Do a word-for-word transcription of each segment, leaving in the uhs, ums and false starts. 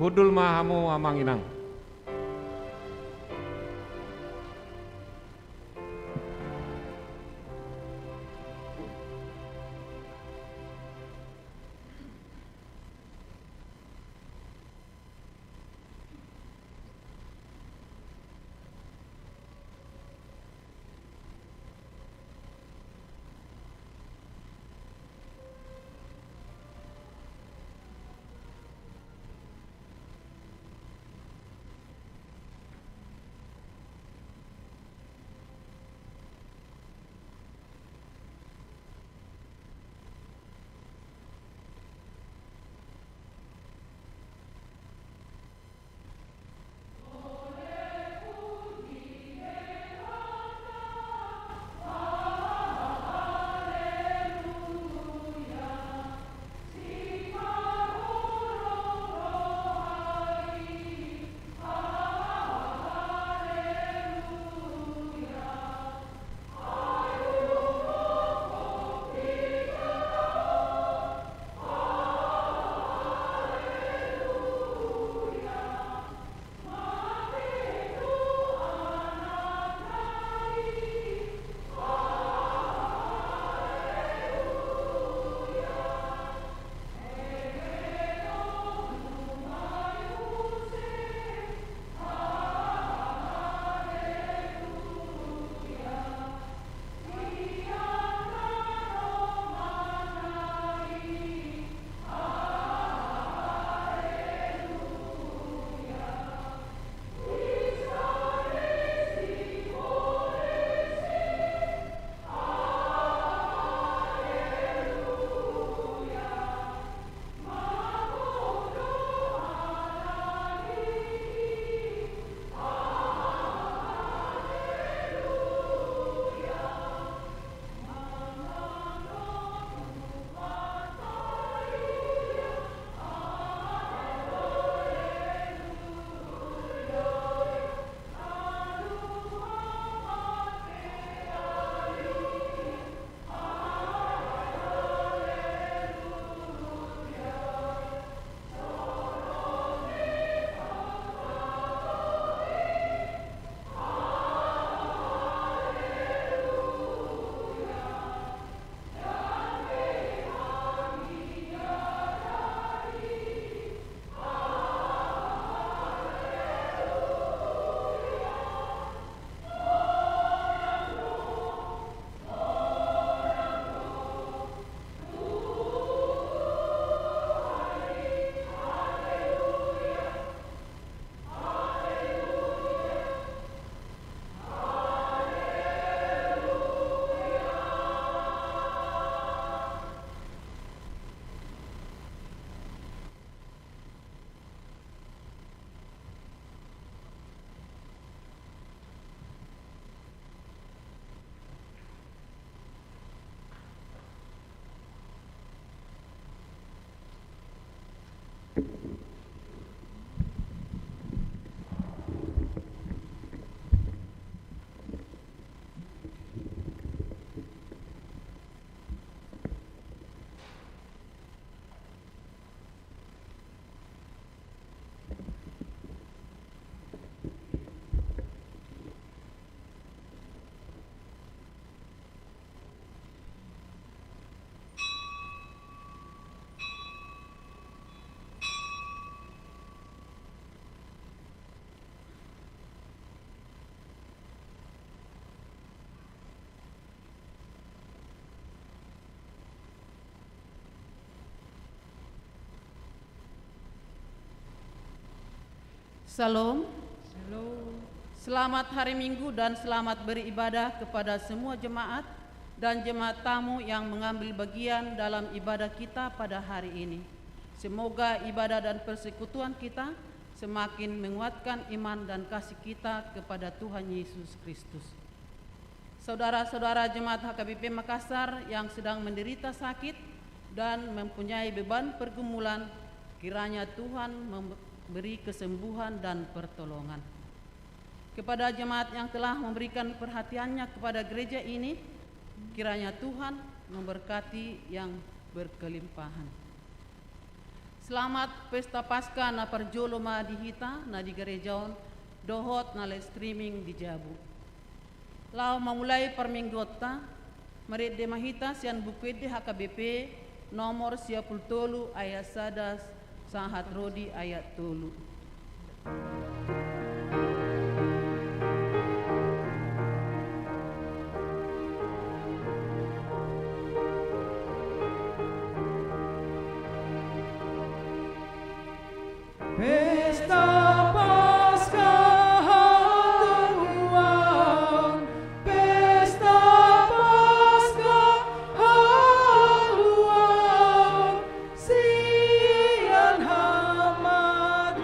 Hundul ma hamu amang inang. Shalom. Shalom. Selamat hari Minggu dan selamat beribadah kepada semua jemaat dan jemaat tamu yang mengambil bagian dalam ibadah kita pada hari ini. Semoga ibadah dan persekutuan kita semakin menguatkan iman dan kasih kita kepada Tuhan Yesus Kristus. Saudara-saudara jemaat H K B P Makassar yang sedang menderita sakit dan mempunyai beban pergumulan, kiranya Tuhan memberi kesembuhan dan pertolongan. Kepada jemaat yang telah memberikan perhatiannya kepada gereja ini, kiranya Tuhan memberkati yang berkelimpahan. Selamat pesta Paskah na parjolo ma di hita na di gareja on dohot na live streaming di jabu. Laho mamulai parmingguonta, marende ma hita sian Buku Ende H K B P nomor sia pulu tolu ayat sada sahat ro di ayat tolu. Pesta Paskah haluaon, pesta Paskah haluaon, sian hamatean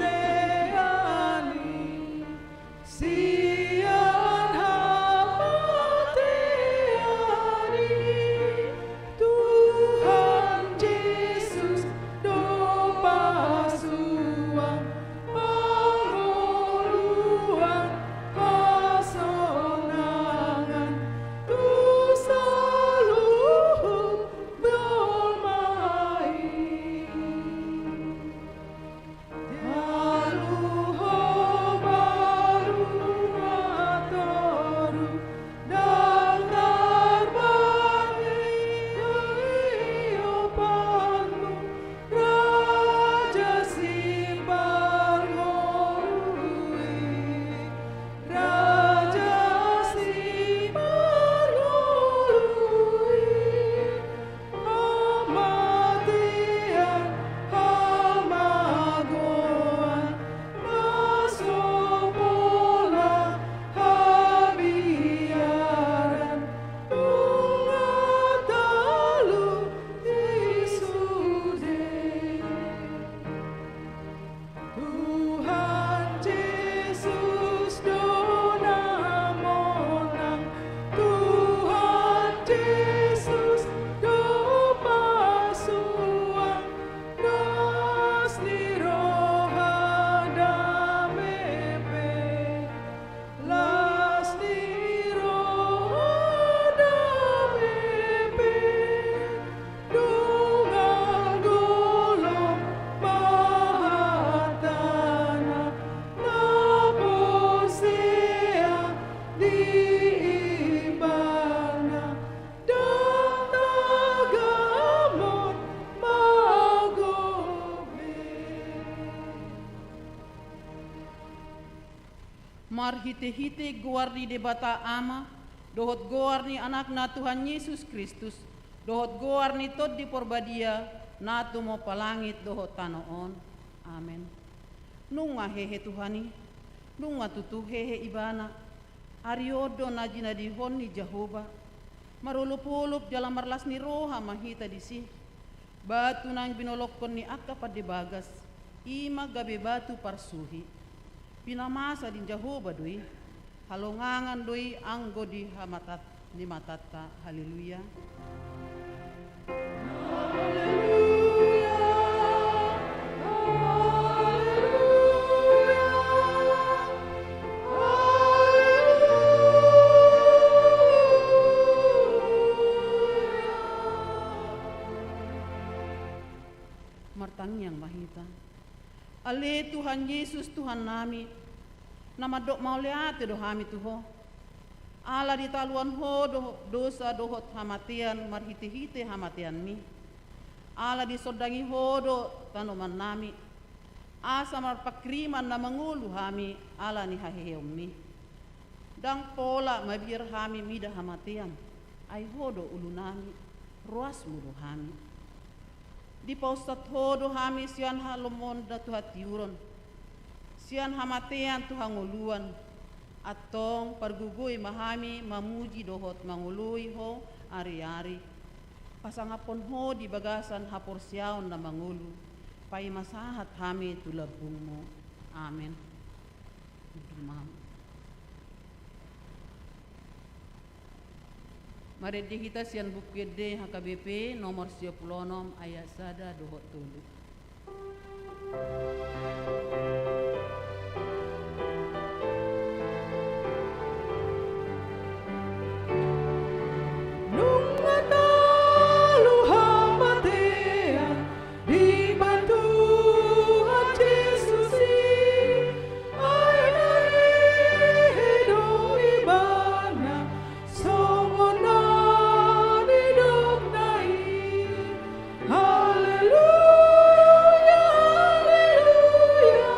i, sian hamatean i, Tuhan Jesus do pasuang, pangoluan, hasonangan tu saluhut jolma i. Taluhon ma ruma toru, ndang tarbangi adopanmu, Raja Siparngolu i, Raja Siparngolu i. Hamatean, hamagoan, na so pola habiaran, nunga talu di sude. Tuhan Jesus do na monang, Tuhan Jesus do pasuang, las ni roha dame pe, las ni roha dame pe, dongan golom ma hatana, na porsea di Ibana, ndang tagamon mago be. Marhitehite goar ni Debata Ama, dohot goar ni Anakna Tuhan Jesus Kristus, dohot goar ni Tondi Porbadia, na tumompa langit dohot tano on. Amen. Nunga hehe Tuhan i, nunga tutu hehe Ibana. Ari on do na jinadihon ni Jahowa. Marolopolop jala marlas ni roha ma hita disi. Batu naeng binolongkon ni angka pande bagas, i ma gabe batu parsuhi. Pinamasa ni Jahowa do i, halongangan do i anggo di hamatat-, ni matanta. Haleluya. Haleluya. Haleluya. Martangiang ma hita. Ale Tuhan Jesus, Tuhannami, na mandok mauliate do hami tu Ho. Ala ditaluan Ho do dosa dohot hamatean marhitehite hamateanMi. Ala disondangi Ho do tanomannami. Asa marpanghirim na mangolu hami ala ni haheheonMi. Ndang pola mabiar hami mida hamatean, ai Ho do ulunami, ruasMu do hami. Dipasahat Ho do hami sian halomoan na tu hatiuron. Sian hamatean tu hangoluan, antong pargogoi ma hami mamuji dohot mangoloi Ho ari-ari. Pasangaphon Ho di bagasan haporseaon na mangolu, paima sahat hami tu lambungMu. Amen. Marende hita sian Buku Ende H K B P nomor sia pulu onom, ayat sada dohot tolu. Nunga talu hamatean di batu Tuhan Jesus i, ai na hehe do Ibana, songon na nidokna i. Haleluya, haleluya,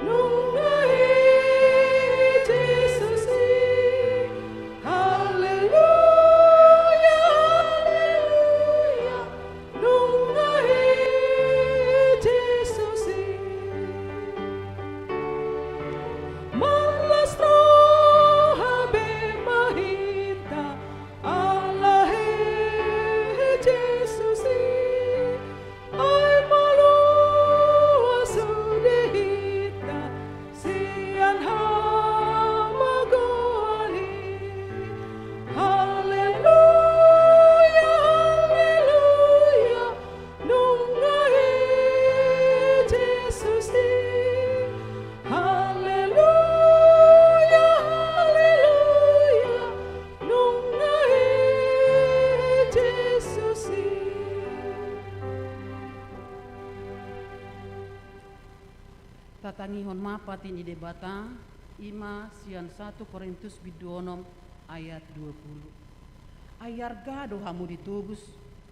nunga hehe Jesus i. Haleluya, haleluya, nunga hehe Jesus i. Marlas roha be ma hita ala hehe Jesus i. Ai malua sude hita sian hamagoan i. Haleluya, haleluya, nunga hehe Jesus i. Haleluya, haleluya, nunga hehe Jesus i. Tatangihon ma patik ni Debata, i ma sian satu Korintus bindu onom ayat dua pulu. Ai arga do hamu ditobus,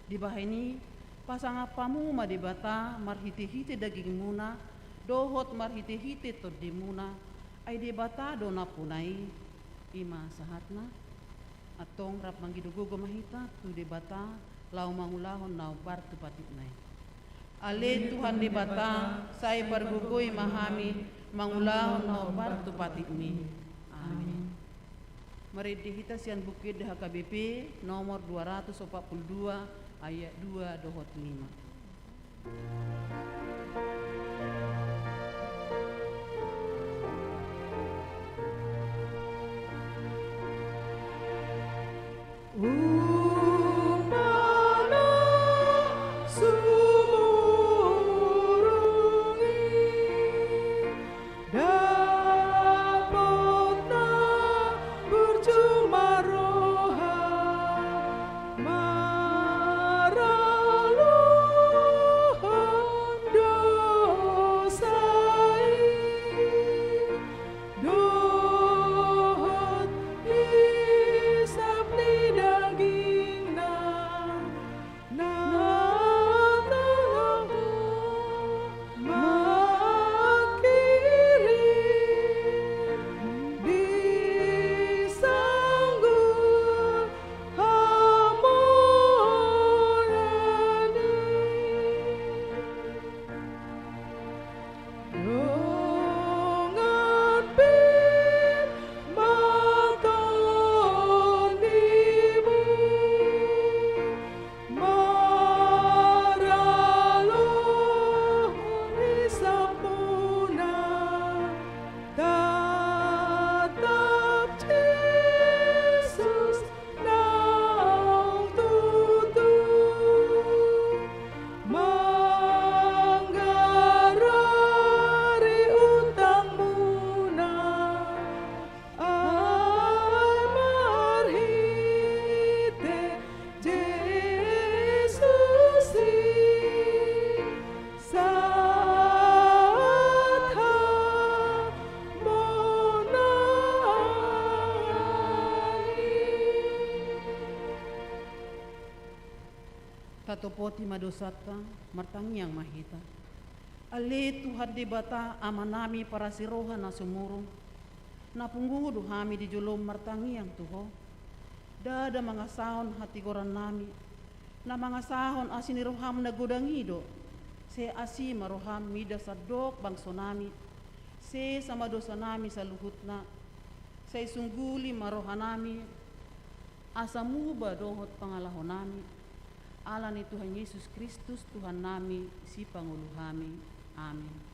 dibahen i pasangap hamu ma Debata marhite-hite dagingmuna dohot marhite-hite tondimuna, ai Debata do nampuna i, i ma sahatna. Antong rap mangido gogo ma hita tu Debata laho mangulahon na hombar tu patikna i. Ale Tuhan Debata, sai pargogoi ma hami mangulahon na hombar tu patikmi. Amin. Marende hita sian Buku Ende H K B P nomor dua ratus opat pulu dua, ayat dua dohot lima. Umpama sumurung i, dapot na burju ma roha maralohon dosa i, dohot hisap ni dagingna. Na tangkas mangkirim di sanggul hamoraon i. Dongan pir ma tondimu, maralohon hisapmuna, tatap Jesus naung tutu manggarari utangmuna, ai marhite Jesus i sahat hamonangan i. Tatopoti ma dosanta, martangiang ma hita. Ale Tuhan Debata, Amanami parasi roha na sumurung, na pungu do hami di jolom martangiang tu Ho. Ndada mangasahon hatigorannami, na mangasahon asi ni roham na godang i do. Sai asi ma roham mida sandok bangsonami, Sesa ma dosanami saluhutna, sai sungguli ma rohanami, asa muba dohot pangalahonami, ala ni Tuhan Jesus Kristus Tuhannami, Sipangolu hami. Amin.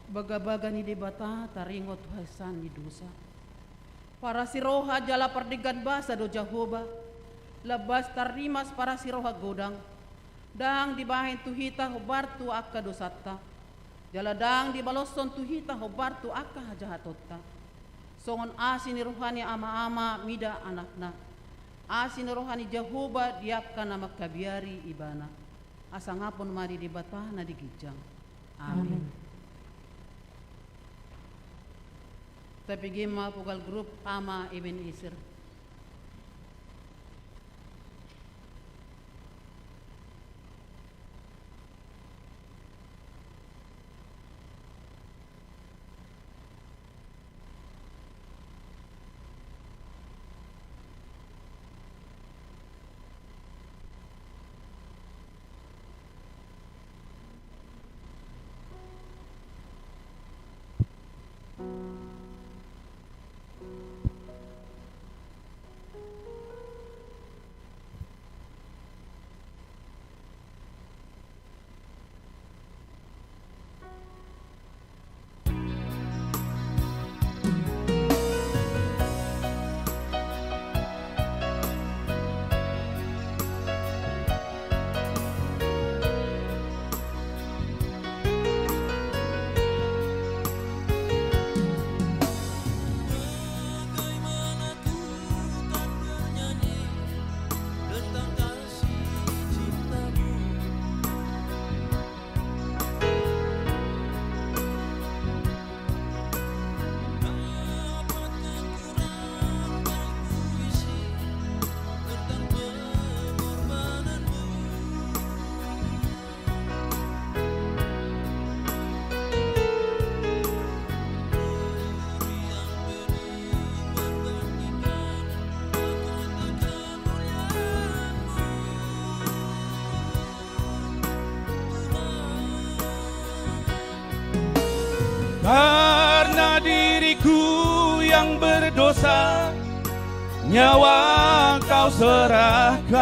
Bagabaga ni Debata taringot tu hasesaan ni dosa. Parasi roha jala pardenggan basa do Jahowa, lambas tarrimas parasi roha godang. Ndang dibahen tu hita hombar tu angka dosanta, jala ndang dibaloshon tu hita hombar tu angka hajahatonta. Songon asi ni roha ni ama-ama mida anakna, asi ni roha ni Jahowa di angka na mangkabiari ibana. Asa sangapon ma di Debata na di ginjang. Amin. Amin. Tapege ma vocal group Ama Ebenezer. Karena diriku yang berdosa, nyawa Kau serahkan.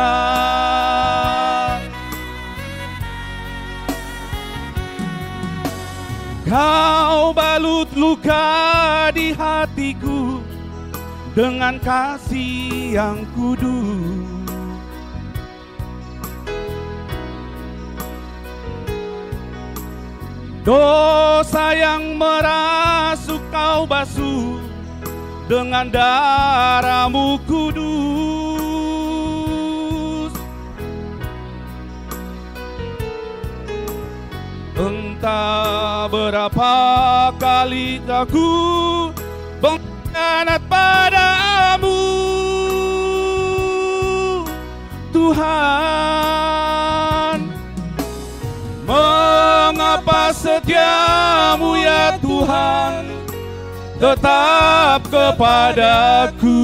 Kau balut luka di hatiku dengan kasih yang kudus. Dosa yang merasuk Kau basuh dengan darah-Mu kudus. Entah berapa kali aku mengkhianat pada-Mu, Tuhan. Mengapa setia-Mu, ya Tuhan, tetap kepadaku?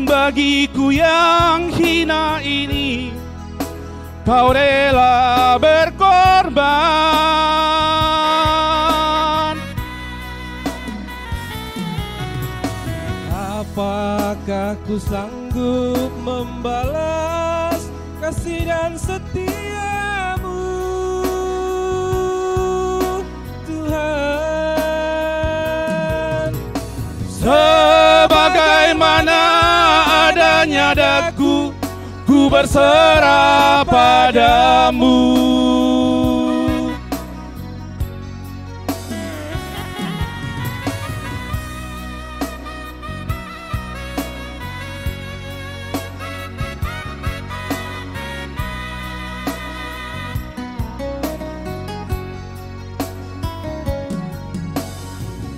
Bagiku yang hina ini, kau rela berkorban. Apakah ku sanggup membalas kasih dan setiamu, Tuhan? Sebagaimana adanya daku, ku berserah padamu.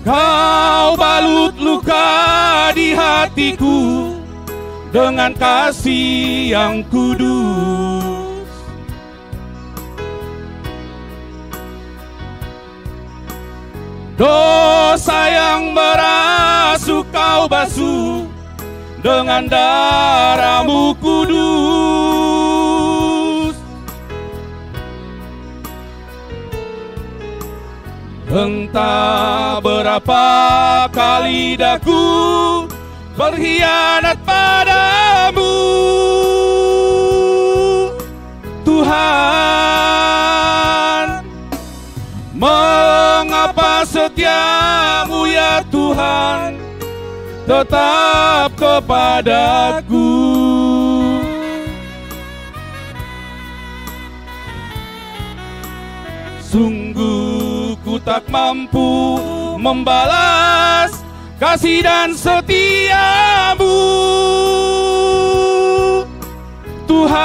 Kau balut luka di hatiku dengan kasih yang kudus. Dosa yang merasuk kau basuh dengan darahmu kudus. Entah berapa kali daku berkhianat padamu, Tuhan. Mengapa setiamu, ya Tuhan, tetap kepadaku? Sungguh ku tak mampu membalas kasih dan setiamu, Tuhan.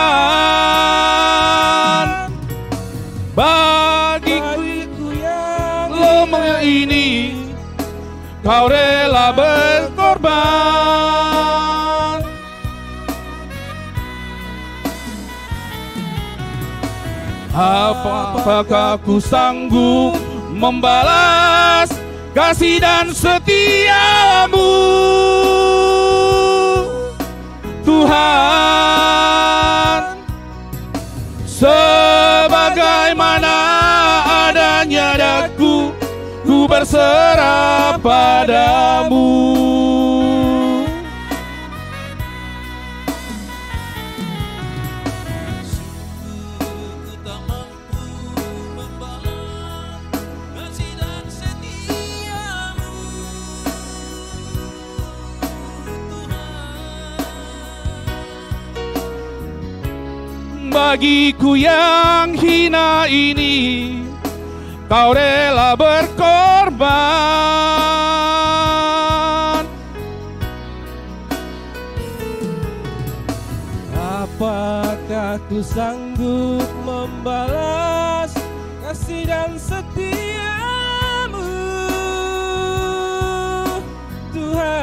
Bagiku yang lemah ini, kau rela berkorban. Apakah ku sanggup membalas kasih dan setiamu, Tuhan? Sebagaimana adanya daku, ku berserah padamu. Bagiku yang hina ini, kau rela berkorban. Apakah ku sanggup membalas kasih dan setiamu, Tuhan?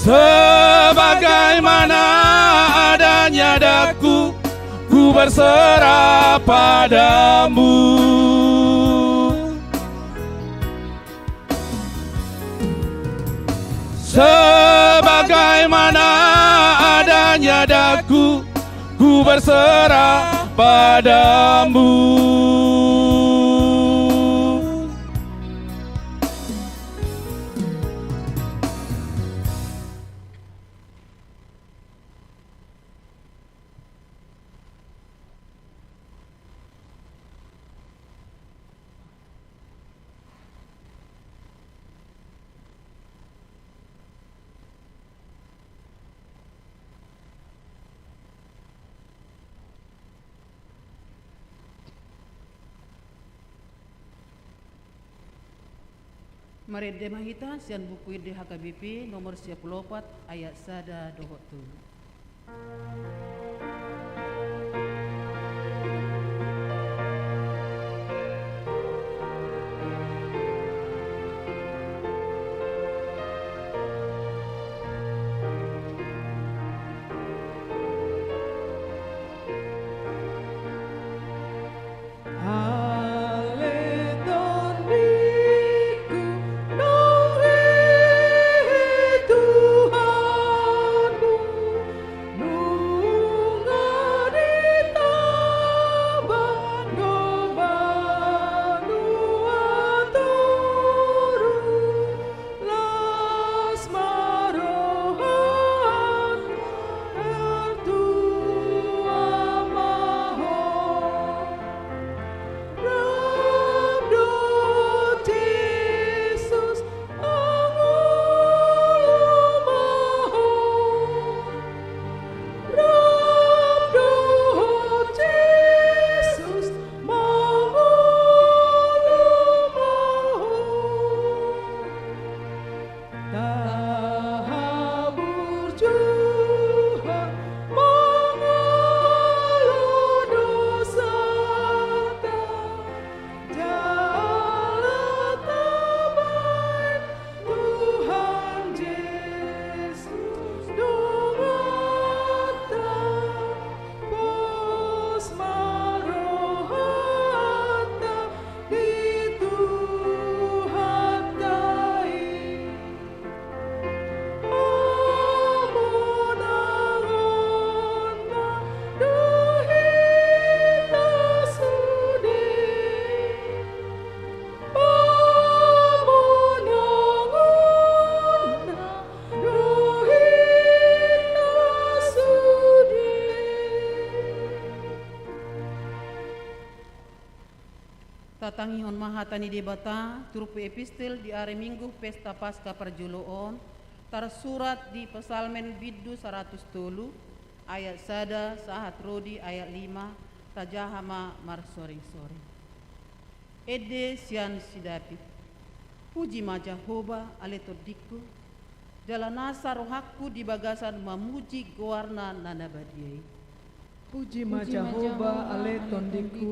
Sebagaimana adanya daku, ku berserah padamu. Sebagaimana adanya daku, ku berserah padamu. Marende ma hita sian Buku Ende H K B P nomor sia pulu opat, ayat sada dohot tolu. Ale tondingku, nunga Tatangihon ma hata ni Debata turpuk epistel di ari Minggu pesta Paska parjolo on, tarsurat di Psalmen bindu saratus tolu, ayat sada sahat ro di ayat lima, tajaha ma marsoring-soring. Ende sian si David. Puji ma Jahowa ale tondingku, jala nasa rohangku di bagasan mamuji goarna na na badia i. Puji ma Jahowa ale tondingku,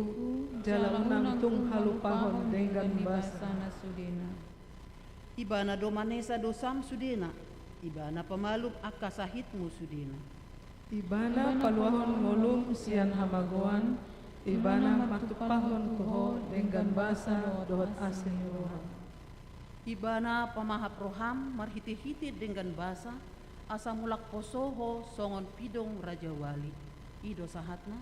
jala unang tung halupahon denggan basa na sudena. Ibana do manesa dosam sudena, Ibana pamalum angka sahitmu sudena. Ibana paluahon ngolum sian hamagoan, Ibana mantumpahon tu ho denggan basa dohot asi ni roha. Ibana pamahap roham marhite-hite denggan basa, asa mulak poso ho songon pidong rajawali. I do sahatna.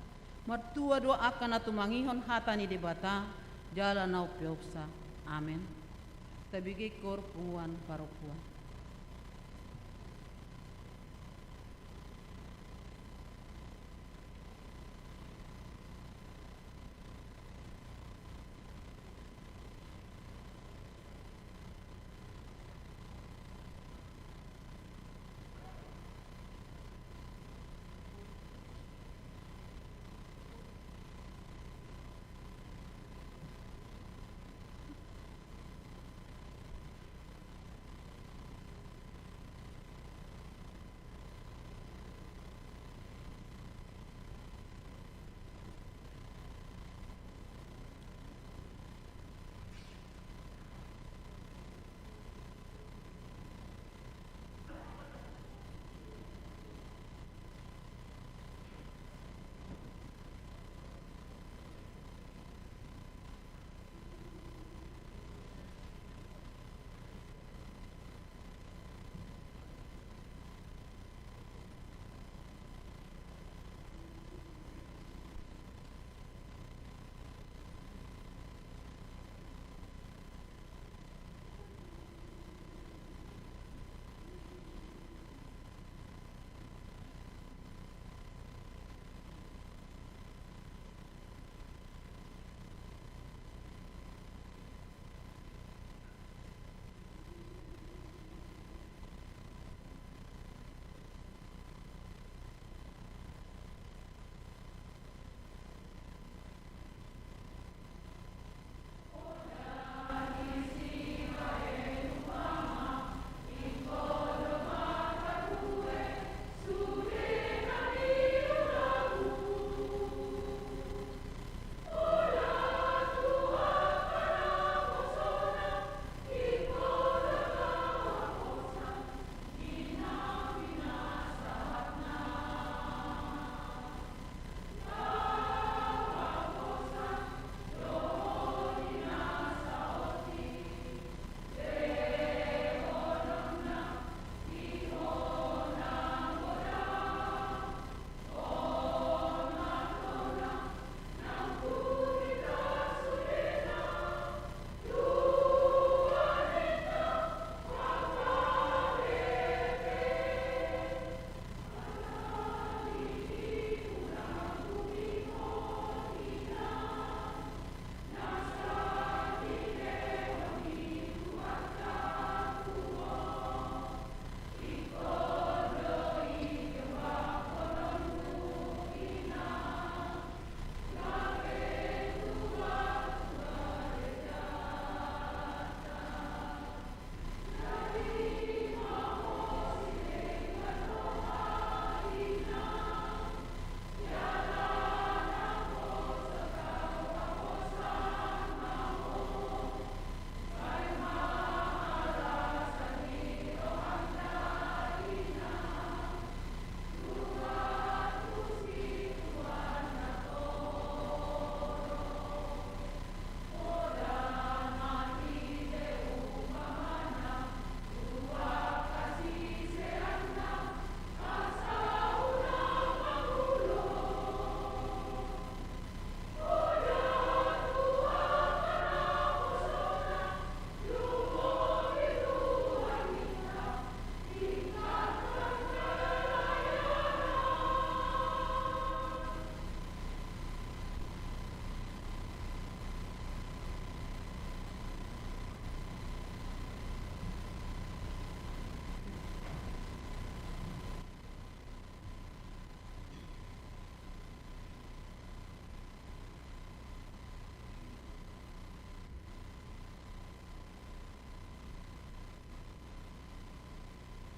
Martua do angka na tumangihon hata ni Debata, jala na umpeopsa. Amen. Tabege kor punguan parompuan.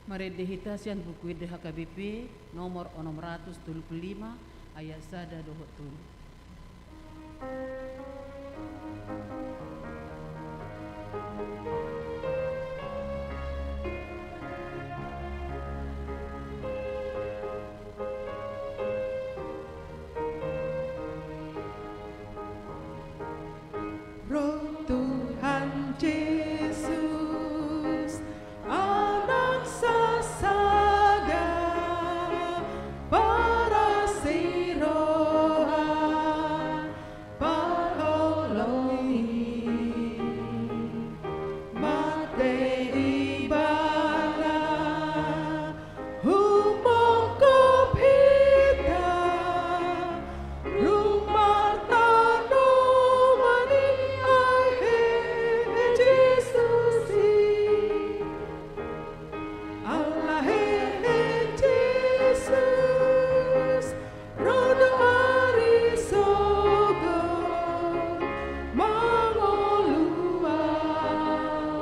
Marende hita sian Buku Ende H K B P nomor onom ratus tolu pulu lima, ayat sada dohot tolu. Ro Tuhan Jesus, Anak sasada, parasi roha, parholoi, mate Ibana, humongkop hita, rumah tano mani ai he Jesus i. Ala he Jesus, ro do ari sogot mangolu au.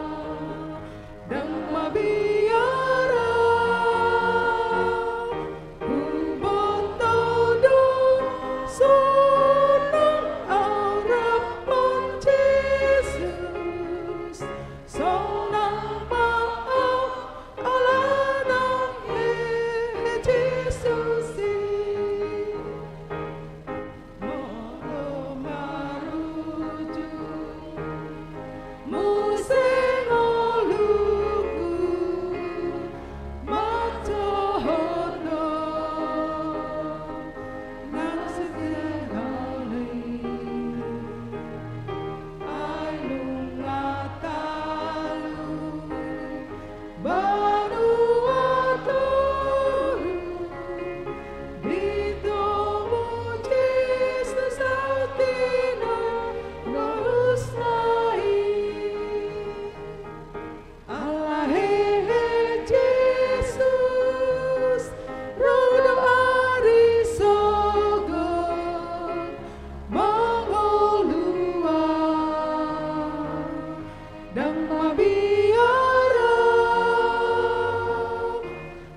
Ndang mabiar au, huboto do sonang au rap dohot Jesus, sonang ma au ala nang he Jesus i. Molo marujung muse ngolungku, manjohot do nang setiap hari. Ai nunga talu banua toru, ditomu Jesus au tinan ngoluna i. Ala he Jesus, ro do ari sogot mangolu au. Ndang mabiar au,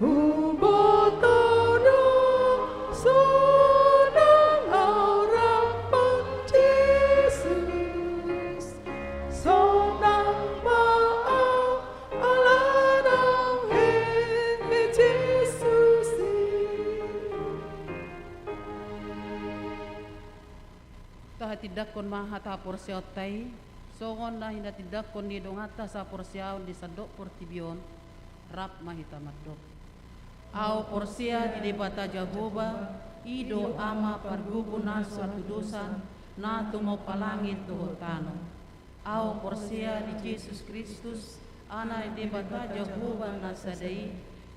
huboto do sonang au rap dohot Jesus, sonang ma au ala nang he Jesus i. Tahatindangkon ma hata haporseaonta i, songon na hinatindangkon ni donganta sahaporseaon di sandok portibi on, rap ma hita mandok. Ahu porsea di Debata Jahowa, i do Ama pargogo na so hatudosan, na tumompa langit dohot tano. Ahu porsea di Jesus Kristus, Anak ni Debata Jahowa na sada i,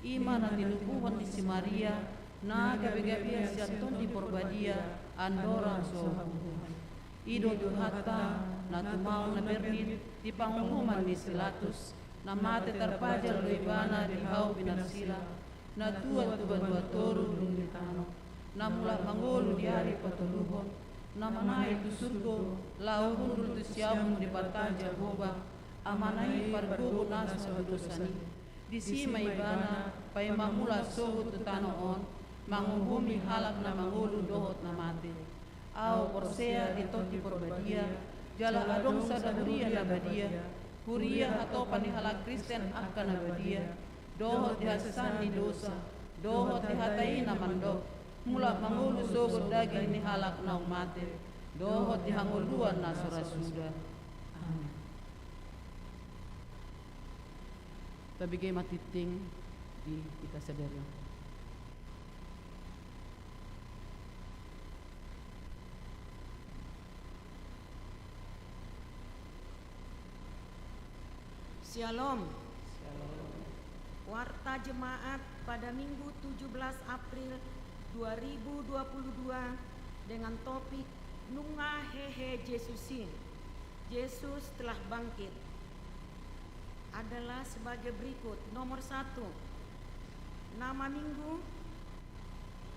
i ma na tinubuhon ni si Maria, na gabegabean sian Tondi Porbadia, andorang so habubuhan. I do Tuhanta, na tumaon na bernit di panguhuman ni si Pilatus, na mate tarpajal do Ibana di hau pinarsila, na tuat tu banua toru dung di tano, na mulak mangolu di ari patoluhon, na manaek tu surgo, laho hundul tu siamun Debata Jahowa, Amana i pargogo na so hatudosan i. Disi ma Ibana, paima mulak sogot tu tano on, manguhumi halak na mangolu dohot na mate. Ahu porsea di Tondi Porbadia, jala adong sada huria na badia, huria hatopan ni halak Kristen angka na badia, dohot di hasesaan ni dosa, dohot di hata i na mandok, mulak mangolu sogot daging ni halak naung mate, dohot di hangoluan na so ra suda. Amen. Tabege ma tingting di hita sadari on. Syalom. Warta Jemaat pada Minggu tujuh belas April dua ribu dua puluh dua dengan topik Nunga Hehe Jesus i. Yesus telah bangkit adalah sebagai berikut. Nomor satu, nama minggu.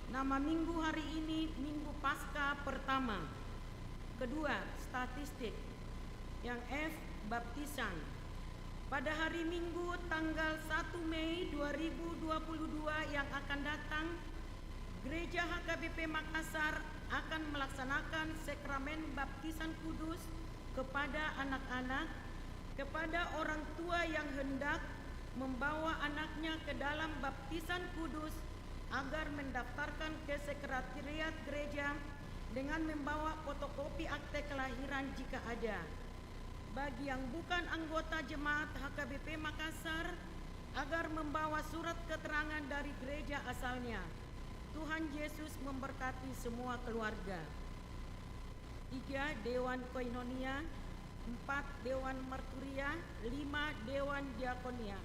Nama minggu hari ini Minggu Paskah pertama. Kedua, statistik. Yang F, baptisan. Pada hari Minggu, tanggal satu Mei dua ribu dua puluh dua yang akan datang, Gereja H K B P Makassar akan melaksanakan sakramen baptisan kudus kepada anak-anak, kepada orang tua yang hendak membawa anaknya ke dalam baptisan kudus agar mendaftarkan ke sekretariat gereja dengan membawa fotokopi akte kelahiran jika ada. Bagi yang bukan anggota jemaat H K B P Makassar, agar membawa surat keterangan dari gereja asalnya. Tuhan Yesus memberkati semua keluarga. Tiga, Dewan Koinonia. Empat, Dewan Marturia. Lima, Dewan Diakonia.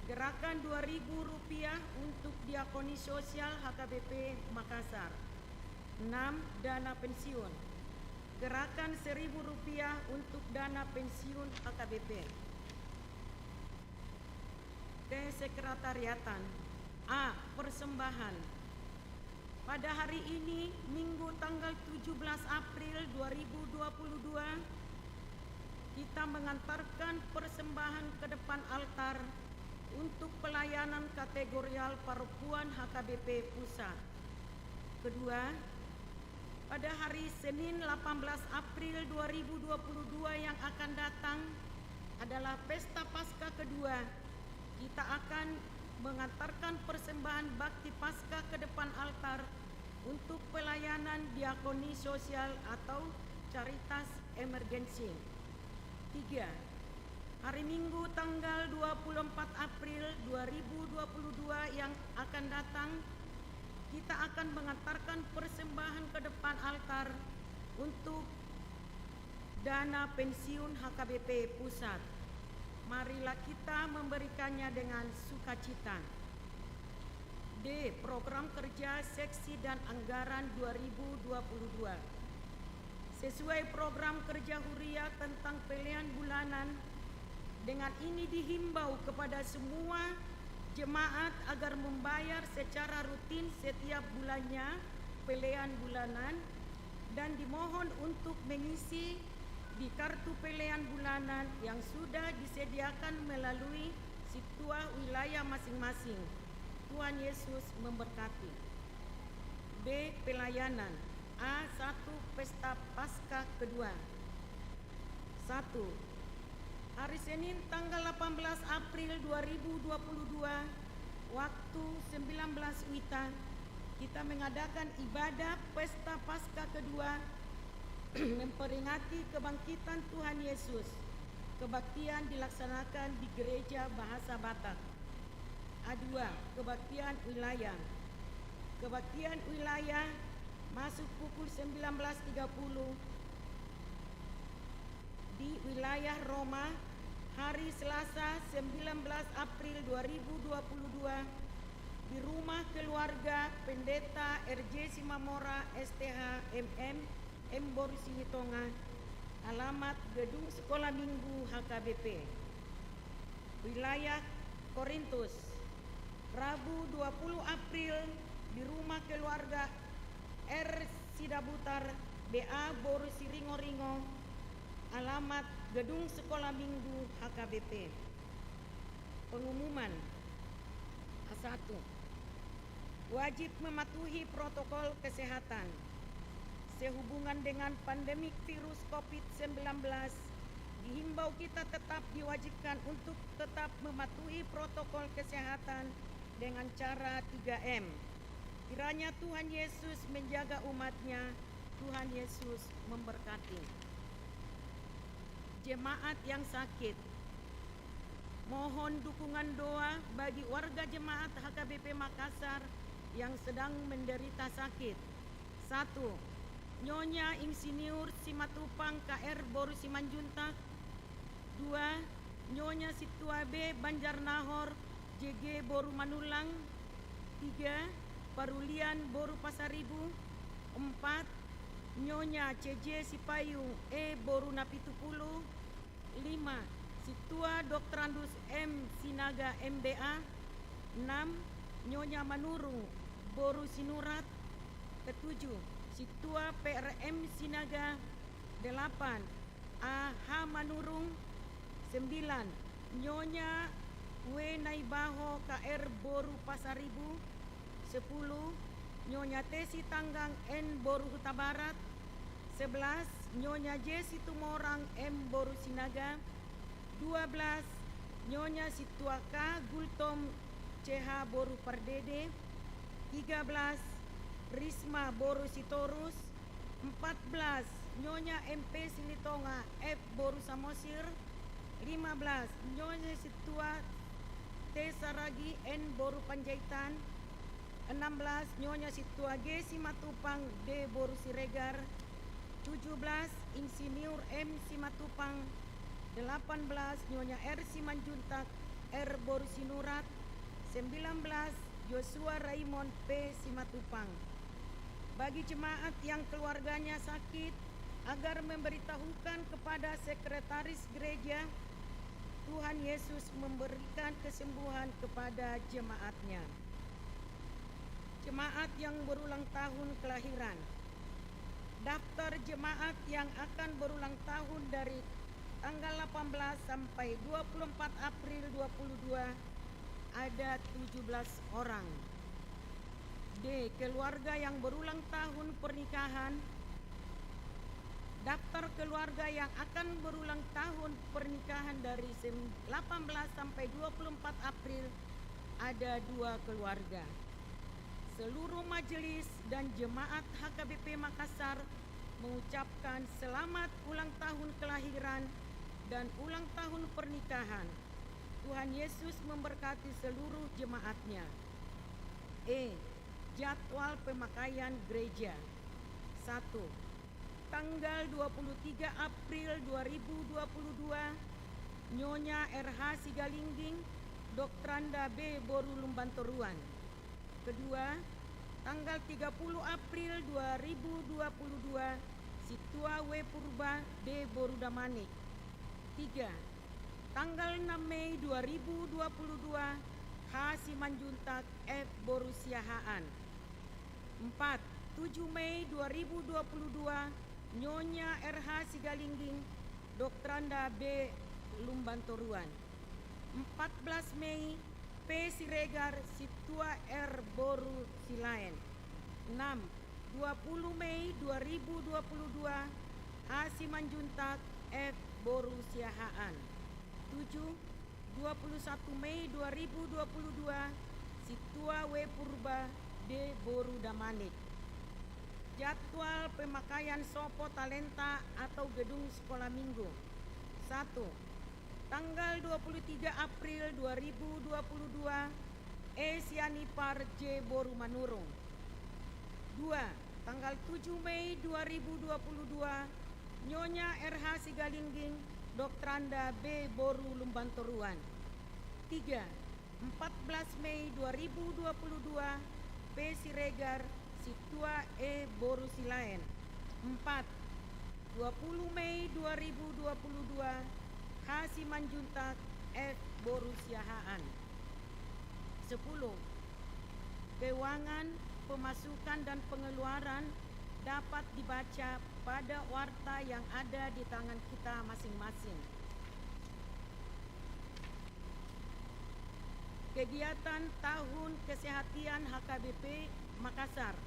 Gerakan dua ribu rupiah untuk diakoni sosial H K B P Makassar. Enam, dana pensiun. Gerakan seribu rupiah untuk dana pensiun H K B P. Kesekretariatan. A, persembahan. Pada hari ini, Minggu tanggal tujuh belas April dua ribu dua puluh dua, kita mengantarkan persembahan ke depan altar untuk pelayanan kategorial paropuan H K B P Pusat. Kedua, pada hari Senin delapan belas April dua ribu dua puluh dua yang akan datang adalah Pesta Paskah kedua. Kita akan mengantarkan persembahan bakti Paskah ke depan altar untuk pelayanan diakoni sosial atau caritas emergensi. Tiga, hari Minggu tanggal dua puluh empat April dua ribu dua puluh dua yang akan datang, kita akan mengantarkan persembahan ke depan altar untuk dana pensiun H K B P Pusat. Marilah kita memberikannya dengan sukacita. D, program kerja seksi dan anggaran dua ribu dua puluh dua. Sesuai program kerja huria tentang pelean bulanan, dengan ini dihimbau kepada semua jemaat agar membayar secara rutin setiap bulannya pelean bulanan dan dimohon untuk mengisi di kartu pelean bulanan yang sudah disediakan melalui sintua wilayah masing-masing. Tuhan Yesus memberkati. B, pelayanan. A satu, Pesta Paskah kedua. Satu, hari Senin tanggal delapan belas April dua ribu dua puluh dua, waktu sembilan belas WITA, kita mengadakan ibadah Pesta Paskah kedua memperingati kebangkitan Tuhan Yesus. Kebaktian dilaksanakan di Gereja Bahasa Batak. A dua, kebaktian wilayah. Kebaktian wilayah masuk pukul sembilan belas tiga puluh di wilayah Roma, hari Selasa sembilan belas April dua ribu dua puluh dua, di rumah keluarga Pendeta R J Simamora, S T H, M M, M Boru Silitonga, alamat Gedung Sekolah Minggu H K B P. Wilayah Korintus, Rabu dua puluh April, di rumah keluarga R Sidabutar, B A Boru Siringoringo, alamat Gedung Sekolah Minggu H K B P. Pengumuman. A satu, wajib mematuhi protokol kesehatan. Sehubungan dengan pandemi virus covid sembilan belas, dihimbau kita tetap diwajibkan untuk tetap mematuhi protokol kesehatan dengan cara tiga M. Kiranya Tuhan Yesus menjaga umat-Nya. Tuhan Yesus memberkati. Jemaat yang sakit. Mohon dukungan doa bagi warga jemaat H K B P Makassar yang sedang menderita sakit. Satu, Nyonya Insinyur Simatupang K R Boru Simanjuntak. Dua, Nyonya Sintua B Banjarnahor J G Boru Manulang. Tiga, Parulian Boru Pasaribu. Empat, Nyonya C J Sipayung E Boru Napitupulu. Lima, Sintua Doktorandus M Sinaga M B A. Enam, Nyonya Manurung Boru Sinurat. Ketujuh, Sintua P R M Sinaga. Delapan, A H Manurung. Sembilan, Nyonya W Naibaho K R boru Pasaribu. Sepuluh, Nyonya T Sitanggang N boru Hutabarat. Sebelas, Nyonya J Situmorang M boru Sinaga. Dua belas, Nyonya Sintua K Gultom C H boru Pardede. Tiga belas, Risma boru Sitorus. Empat belas, Nyonya M P Silitonga F boru Samosir. Lima belas, Nyonya Sintua T Saragi N boru Panjaitan. Enam belas, Nyonya Sintua G Simatupang D boru Siregar. Tujuh belas, Insinyur M Simatupang. Delapan belas, Nyonya R Simanjuntak R boru Sinurat. Sembilan belas, Joshua Raymond P Simatupang. Bagi jemaat yang keluarganya sakit, agar memberitahukan kepada sekretaris gereja, Tuhan Yesus memberikan kesembuhan kepada jemaat-Nya. Jemaat yang berulang tahun kelahiran. Daftar jemaat yang akan berulang tahun dari tanggal delapan belas sampai dua puluh empat April dua puluh dua, ada tujuh belas orang. D. Keluarga yang berulang tahun pernikahan. Daftar keluarga yang akan berulang tahun pernikahan dari sem-, delapan belas sampai dua puluh empat April, ada dua keluarga. Seluruh majelis dan jemaat H K B P Makassar mengucapkan selamat ulang tahun kelahiran dan ulang tahun pernikahan. Tuhan Yesus memberkati seluruh jemaat-Nya. E. Jadwal pemakaian gereja. Satu. Tanggal dua puluh tiga April dua ribu dua puluh dua, Nyonya R H Sigalingging, Doktoranda B boru Lumbantoruan. Kedua, tanggal tiga puluh April dua ribu dua puluh dua, Sintua W Purba D boru Damanik. Tiga, tanggal enam Mei dua ribu dua puluh dua, H Simanjuntak F boru Siahaan. Empat, tujuh Mei dua ribu dua puluh dua, Nyonya R H Sigalingging, Doktoranda B Lumbantoruan. Empat belas Mei, P Siregar, Sintua R boru Silaen. Enam, dua puluh Mei dua ribu dua puluh dua, H Simanjuntak F boru Siahaan. Tujuh, dua puluh satu Mei dua ribu dua puluh dua, Sintua W Purba D boru Damanik. Jadwal pemakaian sopo talenta atau gedung sekolah minggu. Satu, tanggal dua puluh tiga April dua ribu dua puluh dua, E Sianipar J boru Manurung. Dua, tanggal tujuh Mei dua ribu dua puluh dua, Nyonya R H Sigalingging, Doktoranda B boru Lumbantoruan. Tiga, empat belas Mei dua ribu dua puluh dua, P Siregar, Sintua E boru Silaen. Empat, dua puluh Mei dua ribu dua puluh dua, H Simanjuntak F boru Siahaan. Sepuluh, keuangan, pemasukan dan pengeluaran dapat dibaca pada warta yang ada di tangan kita masing-masing. Kegiatan tahun kesehatan H K B P Makassar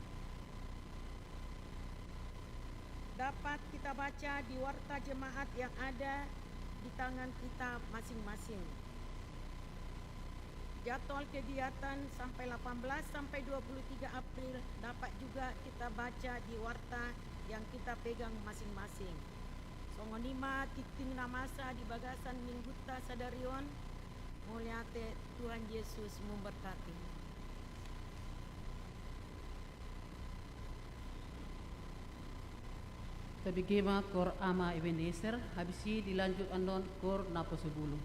dapat kita baca di warta jemaat yang ada di tangan kita masing-masing. Jadwal kegiatan sampai delapan belas sampai dua puluh tiga April dapat juga kita baca di warta yang kita pegang masing-masing. Songon i ma tingting na masa di bagasan minggunta sadari on. Mauliate, Tuhan Yesus memberkati. Tabege ma koor Ama Ebenezer, habis i dilanjut annon koor Naposobulu.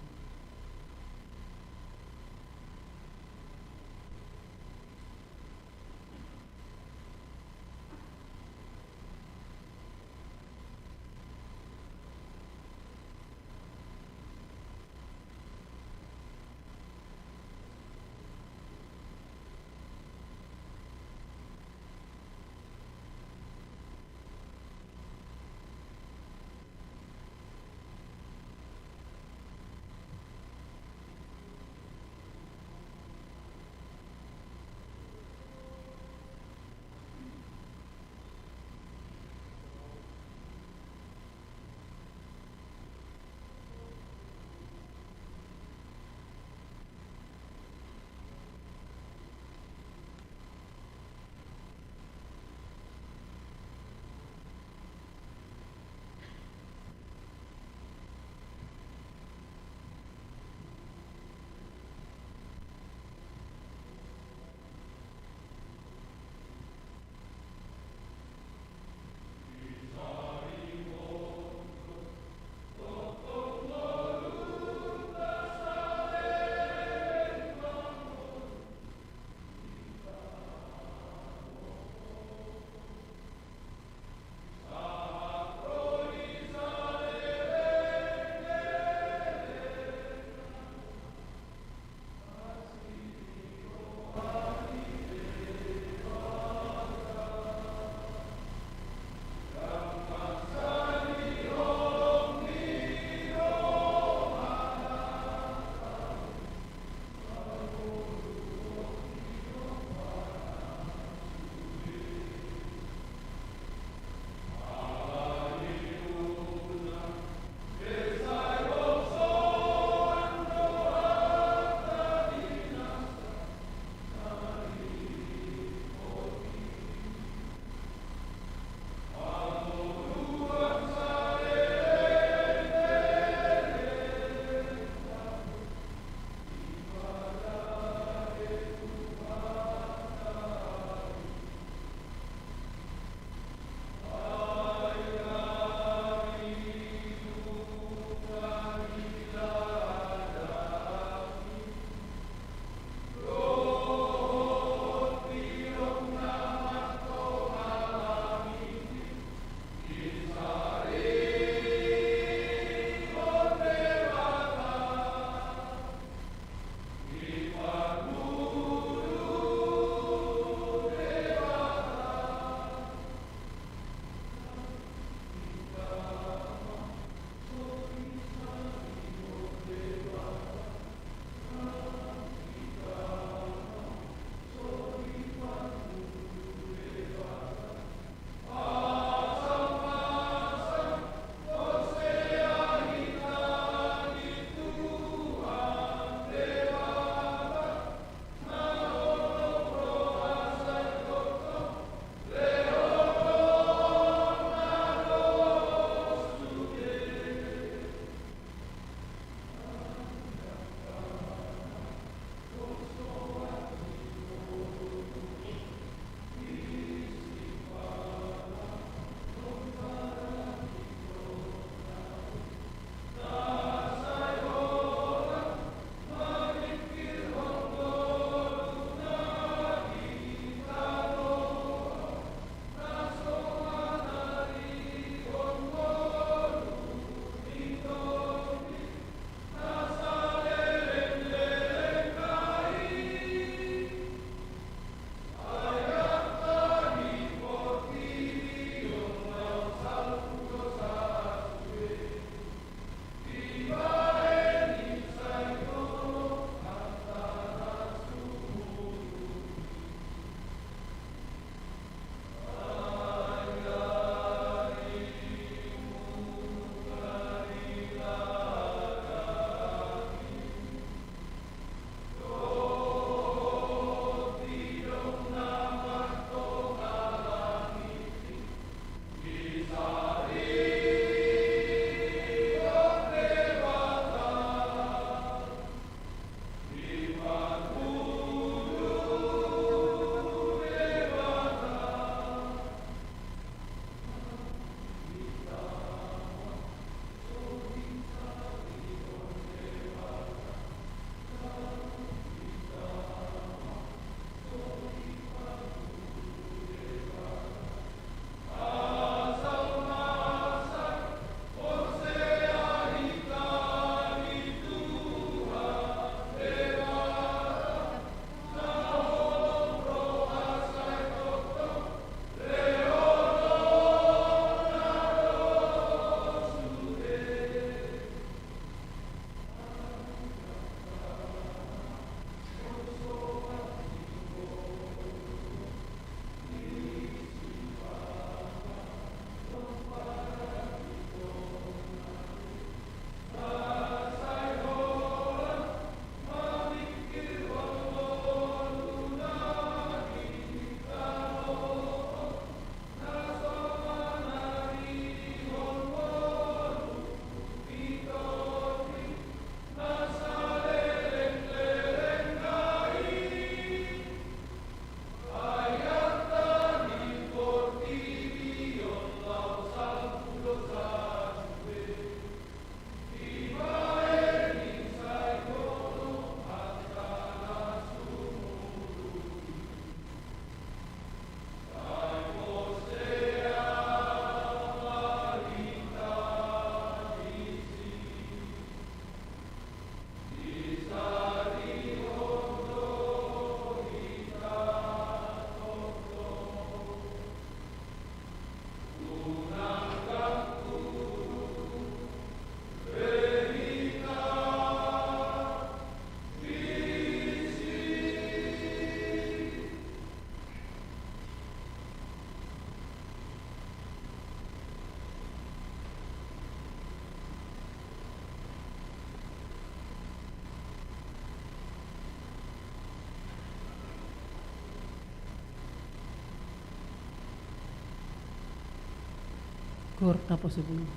Gor naposobulung.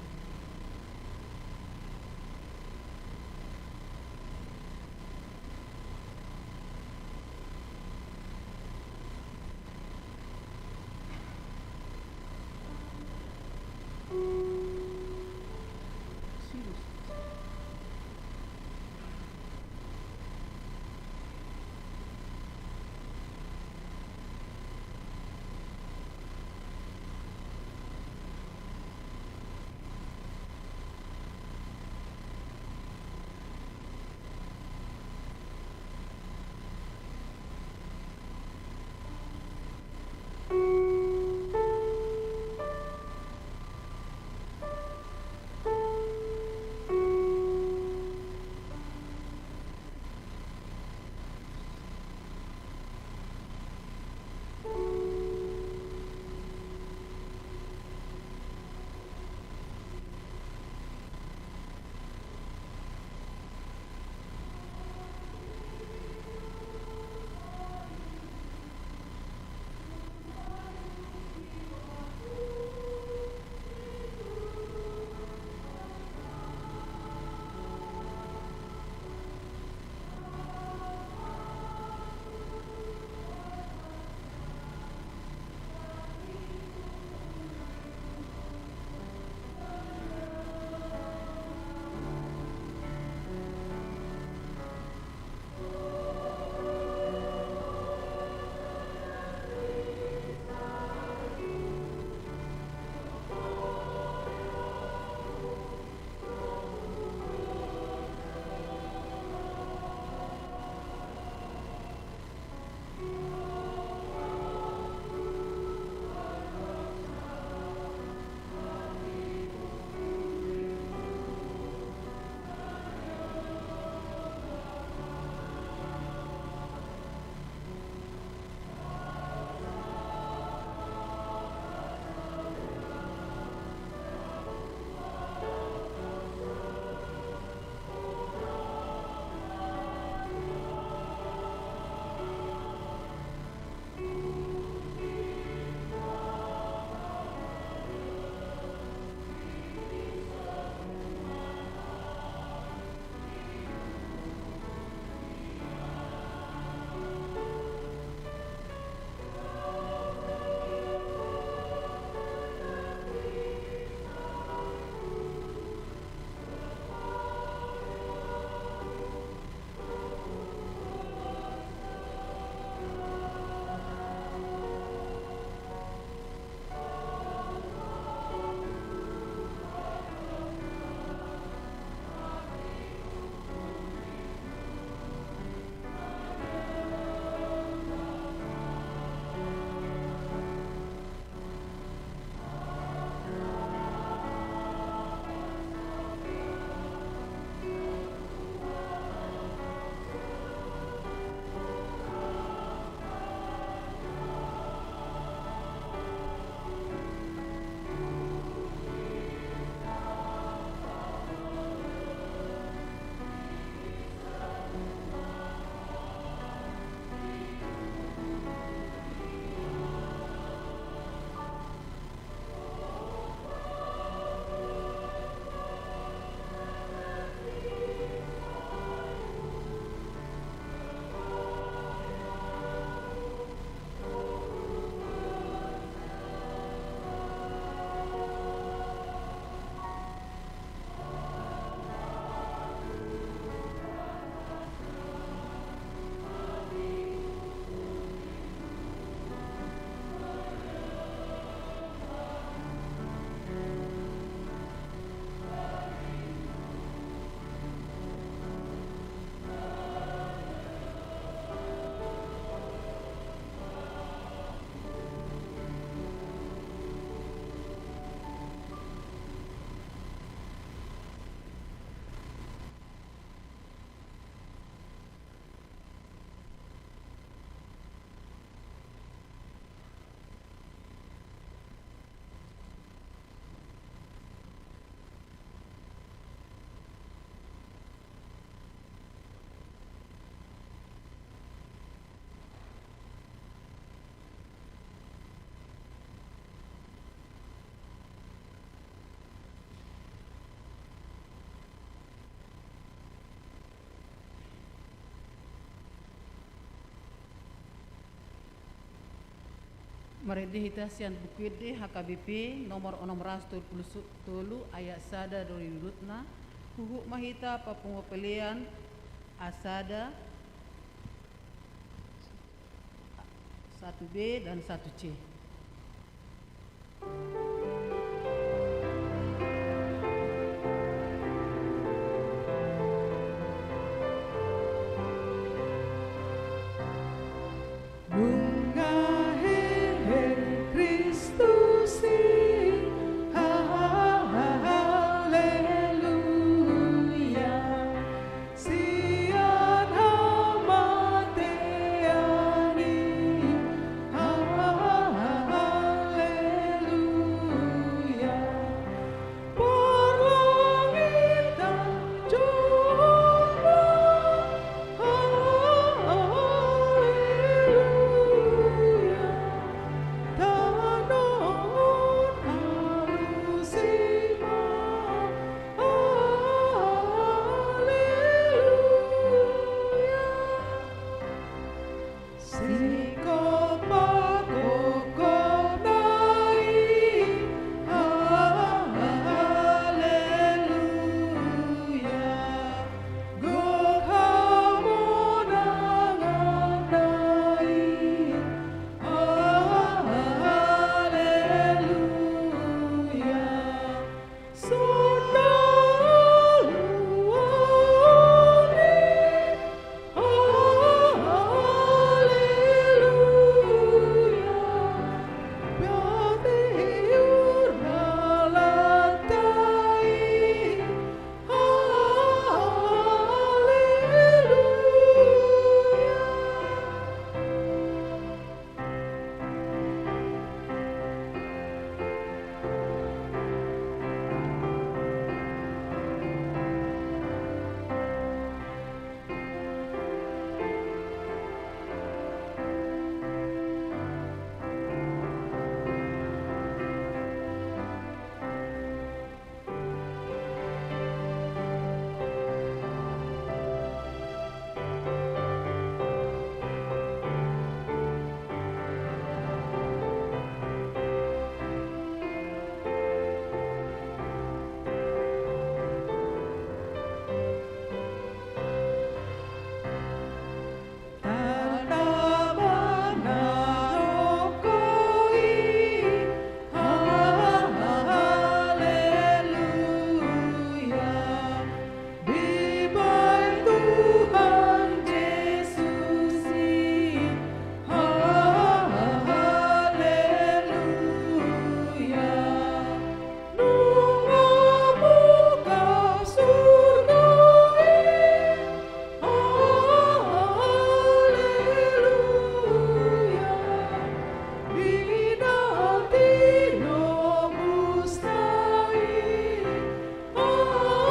Marende hita sian Buku Ende H K B P nomor onom ratus tolu pulu tolu, ayat sada do didokna. Huhut ma hita papungu pelean A sada, satu B dan satu C. Nunga hehe Kristus i, haleluya. Sian hamatean i, haleluya. Parlangitan jomma, haleluya. Tano on alusi ma, haleluya. Singkop pangkophopna i, haleluya. Gok hamonanganna i, haleluya. Sonang ulaon i, haleluya. Batiur halata i, haleluya. Tanda bana roko i, haleluya. Dibahen Tuhan Jesus i, haleluya. Nunga buka surgo i, haleluya. Di na tinomusna i, haleluya.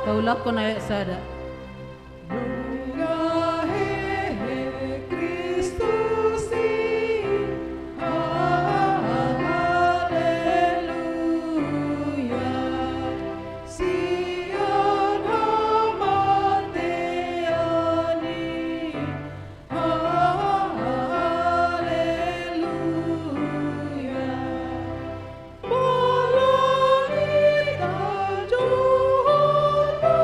Taulakhon ayat sada. Nunga hehe Kristus i, haleluya. Sian hamatean i, haleluya. Parlangitan jomma,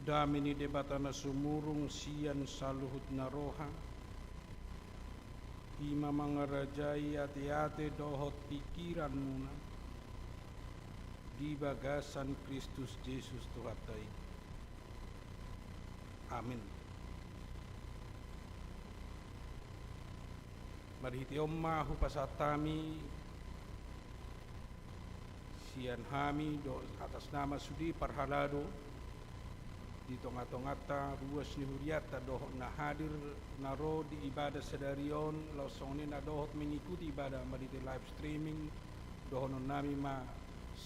Dame ni Debata na sumurung sian saluhutna roha, i ma mangarajai ateate dohot pingkiranmuna di bagasan Kristus Jesus Tuhanta i. Amin. Marhite on ma hupasahat hami sian hami do atas nama sude parhalado di tonga-tonganta, ruas ni hurianta dohot na hadir na ro di ibadah sadari on, laos songon i na dohot mengikuti ibadah marhite live streaming, dohonon nami ma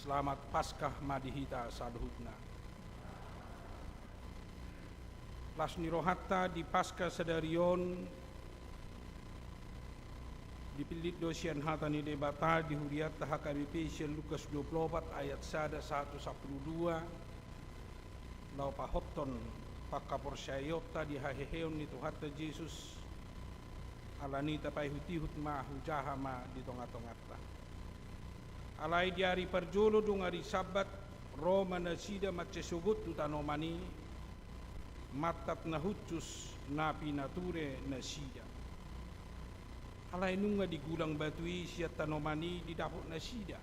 selamat Paskah ma di hita saluhutna. Las ni rohanta di Paskah sadari on, dipillit do sian hata ni Debata di hurianta H K B P sian Lukas dua pulu opat ayat sada sahat tu sampulu dua, laho pahothon pangkaporseaionta di haheheon ni Tuhanta Jesus, ala ni i tapaihut-ihut ma hujaha ma di tonga-tonganta. Alai di ari parjolo dung ari Sabbat, ro ma nasida mansai sogot tu tanoman i, mantap na hushus na pinature nasida. Alai nunga digulang batu i sian tanoman i di dapot nasida.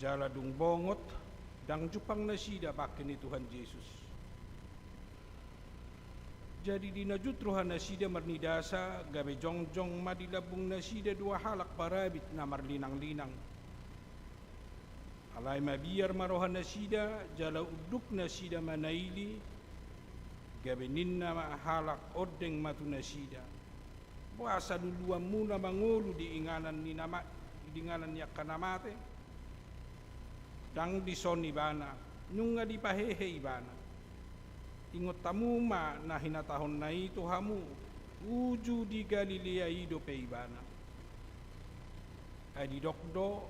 Jala dung bongot, ndang jumpang nasida bangke ni Tuhan Jesus. Jadi di na jut roha nasida marnidasa, gabe jongjong ma di lambung nasida dua halak parabit na marlinang-linang. Alai mabiar ma roha nasida, jala unduk nasida manaili, gabe ninna ma halak ondeng ma tu nasida: Boasa luluanmuna mangolu di inganan ni na ma-, di inganan ni angka na mate? Ndang dison ibana, nunga dipahehe ibana. Ingot hamu ma na hinatahonna i tu hamu, uju di Galilea i dope ibana. Ai didok do,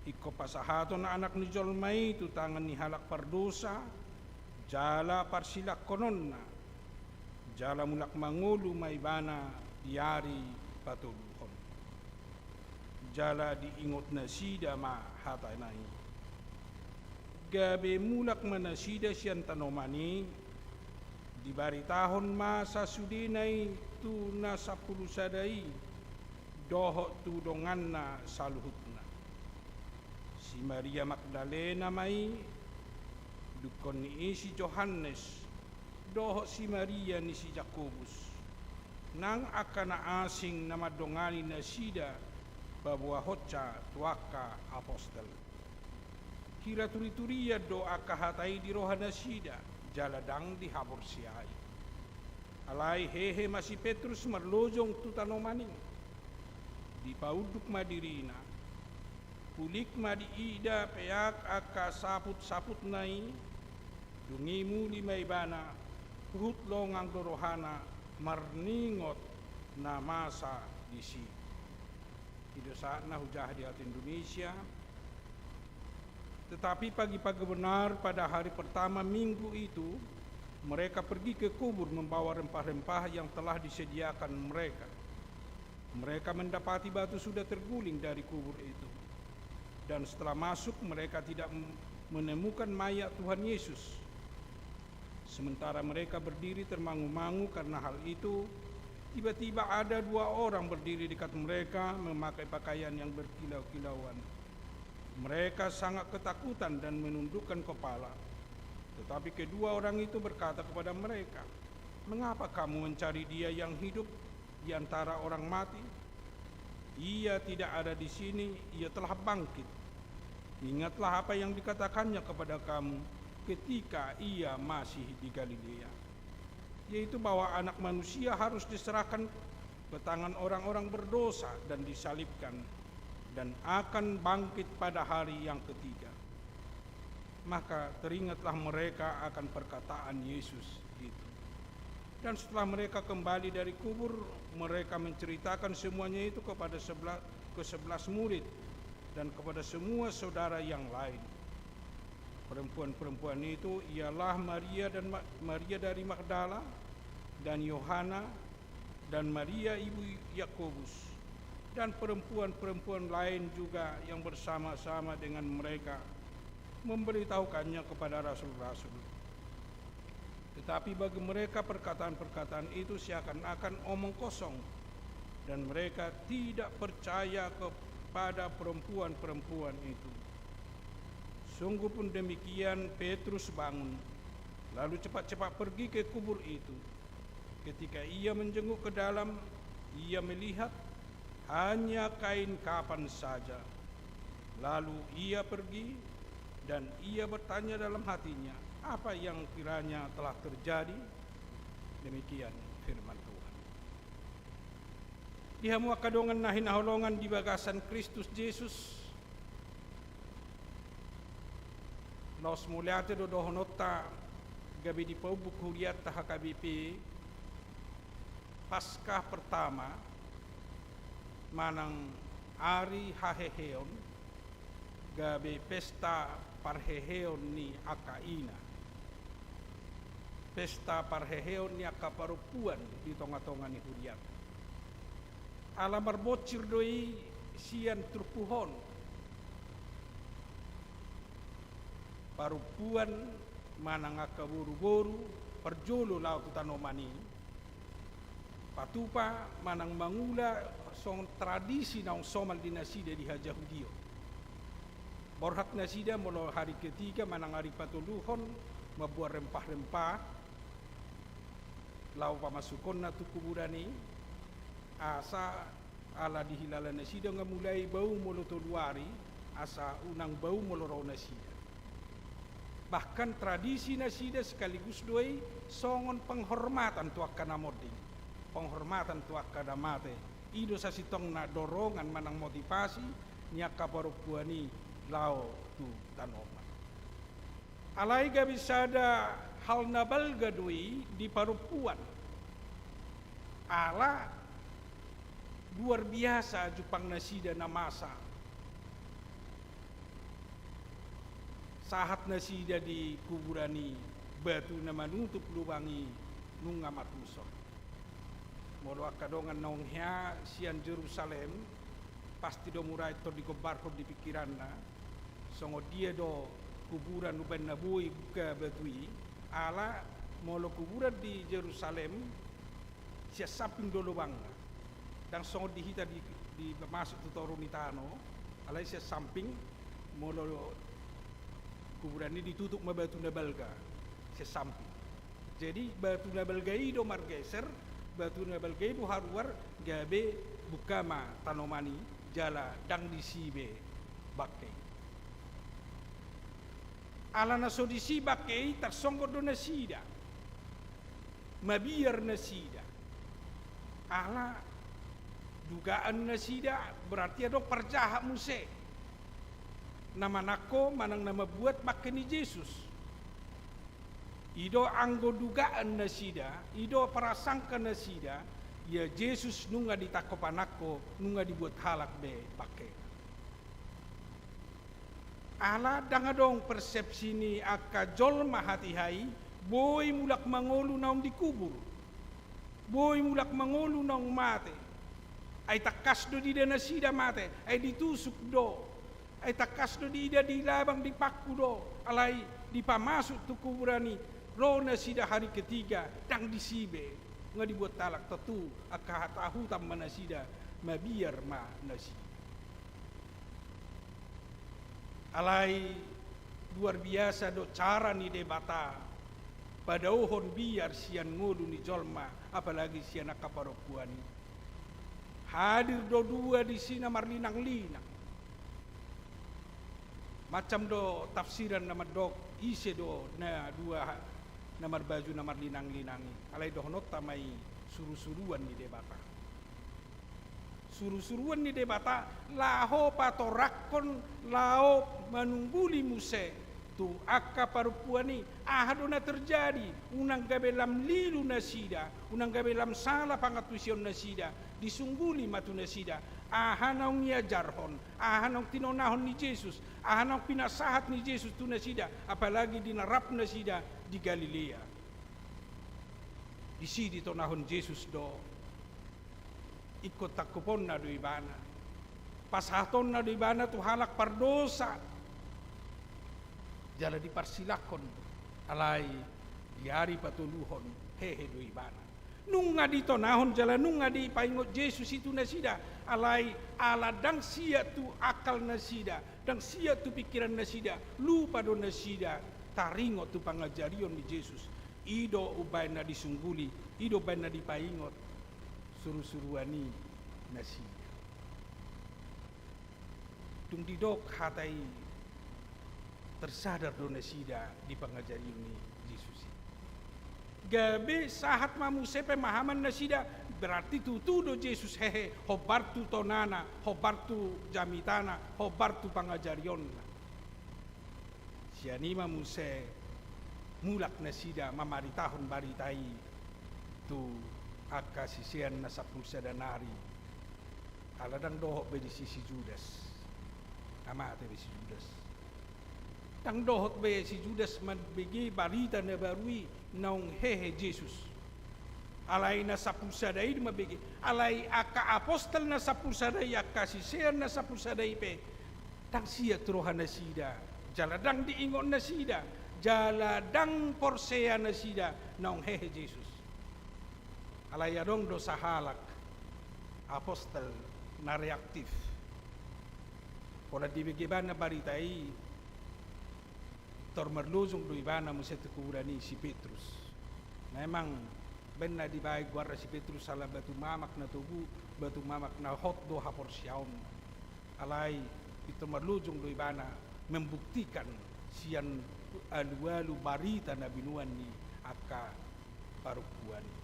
ingkon pasahaton Anak ni jolma i tu tangan ni halak pardosa, jala parsilangkononna, jala mulak mangolu ma ibana di ari patoluhon. Jala diingot nasida ma hatana i. Gabe mulak ma nasida sian tanoman i, dibaritahon ma sasudena i tu na sampulu sada i, dohot tu donganna saluhutna. Si Maria Magdalena ma i, dungkon ni i si Johannes, dohot si Maria ni si Jakobus, nang angka na asing na mandongani nasida paboahonsa tu angka apostel. Hira turi-turian do angka hata i di roha nasida, jala ndang dihaporseai. Alai hehe ma si Petrus marlojong tu tanoman i. Dipaunduk ma dirina. Pulik ma diida peak angka saput-saputna i, dung i muli ma ibana, huhut longang do rohana marningot na masa disi. I do sahatna hujaha di hata Indonesia. Tetapi pagi-pagi benar pada hari pertama minggu itu, mereka pergi ke kubur membawa rempah-rempah yang telah disediakan mereka. Mereka mendapati batu sudah terguling dari kubur itu. Dan setelah masuk, mereka tidak m-, menemukan mayat Tuhan Yesus. Sementara mereka berdiri termangu-mangu karena hal itu, tiba-tiba ada dua orang berdiri dekat mereka memakai pakaian yang berkilau-kilauan. Mereka sangat ketakutan dan menundukkan kepala. Tetapi kedua orang itu berkata kepada mereka, "Mengapa kamu mencari Dia yang hidup di antara orang mati? Ia tidak ada di sini, Ia telah bangkit. Ingatlah apa yang dikatakan-Nya kepada kamu ketika Ia masih di Galilea, yaitu bahwa Anak Manusia harus diserahkan ke tangan orang-orang berdosa dan disalibkan, dan akan bangkit pada hari yang ketiga." Maka teringatlah mereka akan perkataan Yesus itu. Dan setelah mereka kembali dari kubur, mereka menceritakan semuanya itu kepada sebela-, kesebelas murid dan kepada semua saudara yang lain. Perempuan-perempuan itu ialah Maria dan Ma-, Maria dari Magdala, dan Yohana, dan Maria ibu Yakobus, dan perempuan-perempuan lain juga yang bersama-sama dengan mereka memberitahukannya kepada rasul-rasul. Tetapi bagi mereka perkataan-perkataan itu seakan-akan omong kosong, dan mereka tidak percaya kepada perempuan-perempuan itu. Sungguh pun demikian, Petrus bangun, lalu cepat-cepat pergi ke kubur itu. Ketika ia menjenguk ke dalam, ia melihat hanya kain kapan saja. Lalu ia pergi, dan ia bertanya dalam hatinya apa yang kiranya telah terjadi. Demikian firman Tuhan. Di hamu angka dongan na hinaholongan di bagasan Kristus Jesus, laos mauliate do dohononta gabe dipaumbuk hurianta H K B P, Paskah pertama, manang ari haheheon, gabe pesta parheheon ni angka ina, pesta parheheon ni angka parompuan di tonga-tonga ni hurianta. Ala marbonsir do i sian turpuk on. Parompuan manang angka boru-boru parjolo laho tu tanoman i, patupa manang mangula songon tradisi naung somal di nasida di hajahudion. Borhat nasida molo hari ketiga manang ari patoluhon mambuat rempah-rempah laho pamasukonna tu kuburan i, asa ala dihilala nasida nga mulai bau molo tolu ari, asa unang bau molo ro nasida. Bahkan tradisi nasida sekaligus do i songon penghormatan tu angka na monding, penghormatan tu angka na mate. I do sasintongna dorongan manang motivasi ni angka parompuan i laho tu tanoman. Alai gabe sada hal na balga do i di parompuan. Ala luar biasa jumpang nasida na masa. Sahat nasida di kuburan i, batu na manutup lubang i nunga marmuson. Molo angka dongan naung hea sian Jerusalem, pasti do mura i tong digombarhon di pingkiranna songon dia do kuburan umbaen na boi buka batu i. Ala molo kuburan di Jerusalem, sian samping do lubangna. Ndang songon di hita di, di masuk tu toru ni tano, alai sian samping. Molo kuburan i ditutup ma batu na balga sian samping. Jadi batu na balga i do margeser, batu na balga i do haruar gabe buka ma tanoman i jala ndang disi be bangke i. Ala na so disi bangke i tarsonggot do nasida, mabiar nasida. Ala dugaan nasida berarti adong parjahat muse na manangko manang na mambuat bangke ni Jesus. I do anggo dugaan nasida, i do prasangka nasida, ia Jesus nunga ditangko panangko, nunga dibuat halak be bangke. Ala ndang adong persepsi ni angka jolma hatiha i boi mulak mangolu naung dikubur, boi mulak mangolu naung mate. Ai tangkas do diida nasida mate, ai ditusuk do. Ai tangkas do diida di labang, dipangku do, alai dipamasuk tu kuburan i, ro nasida hari ketiga, ndang disi be, nunga dibuat halak. Tontu angka hatahutan ma nasida, mabiar ma nasida. Alai luar biasa do cara ni Debata padaohon biar sian ngolu ni jolma, apalagi sian angka parompuan i. Hadir do dua disi na marlinanglinang. Macam do tafsiran na mandok ise do na dua na marbaju na marlinanglinang i. Alai dohononta ma i surusuruan ni Debata. Surusuruan ni Debata laho patorangkon, laho manungguli muse tu angka parompuan i, aha do na terjadi, unang gabe lam lilu nasida, unang gabe lam sala pangantusion nasida. Disungguli ma tu nasida aha naung iajarhon, aha naung tinonahon ni Jesus, aha naung pinasahat ni Jesus tu nasida, apalagi di na rap nasida di Galilea. Disi ditonahon Jesus do, ingkon tangkuponna do ibana, pasahatonna do ibana tu halak pardosa. Jala diparsilangkon, alai di Di ari patoluhon hehe do ibana. Nunga ditonahon jala nunga dipaingot Jesus i tu nasida, alai ala ndang siat tu akal nasida, ndang siat tu pingkiran nasida, lupa do nasida taringot tu pangajarion ni Jesus. I do umbaen na disungguli, i do umbaen na dipaingot surusuruan i nasida. Dung didok hata i, tersadar do nasida di pangajarion ni Jesus i. Gabe sahat ma muse pemahaman nasida, berarti tutu do Jesus hehe, hombar tu tonana, hombar tu jamitana, hombar tu pangajarionna. Sian i ma muse mulak nasida mamaritahon barita i tu angka sisean na sampulu sada nari. Ala ndang dohot be disi si Judas. Nga mate be si Judas. Ndang dohot be si Judas mambege barita na baru i naung hehe Jesus. Alai na sampulu sada i do mambege. Alai angka apostel na sampulu sada i, angka sisean na sampulu sada i pe, ndang siat roha nasida, jala ndang diingot nasida, jala ndang porsea nasida naung hehe Jesus. Alai adong do sahalak apostel na reaktif. Pola dibege ibana barita i, tor marlojong do ibana muse tu kuburan i, si Petrus. Memang baen na dibaen goarna si Petrus ala batu mamak na togu, batu mamak na hot do haporseaonna. Alai pintor marlojong do ibana membuktikan sian alualu barita na binoan ni angka parompuan i.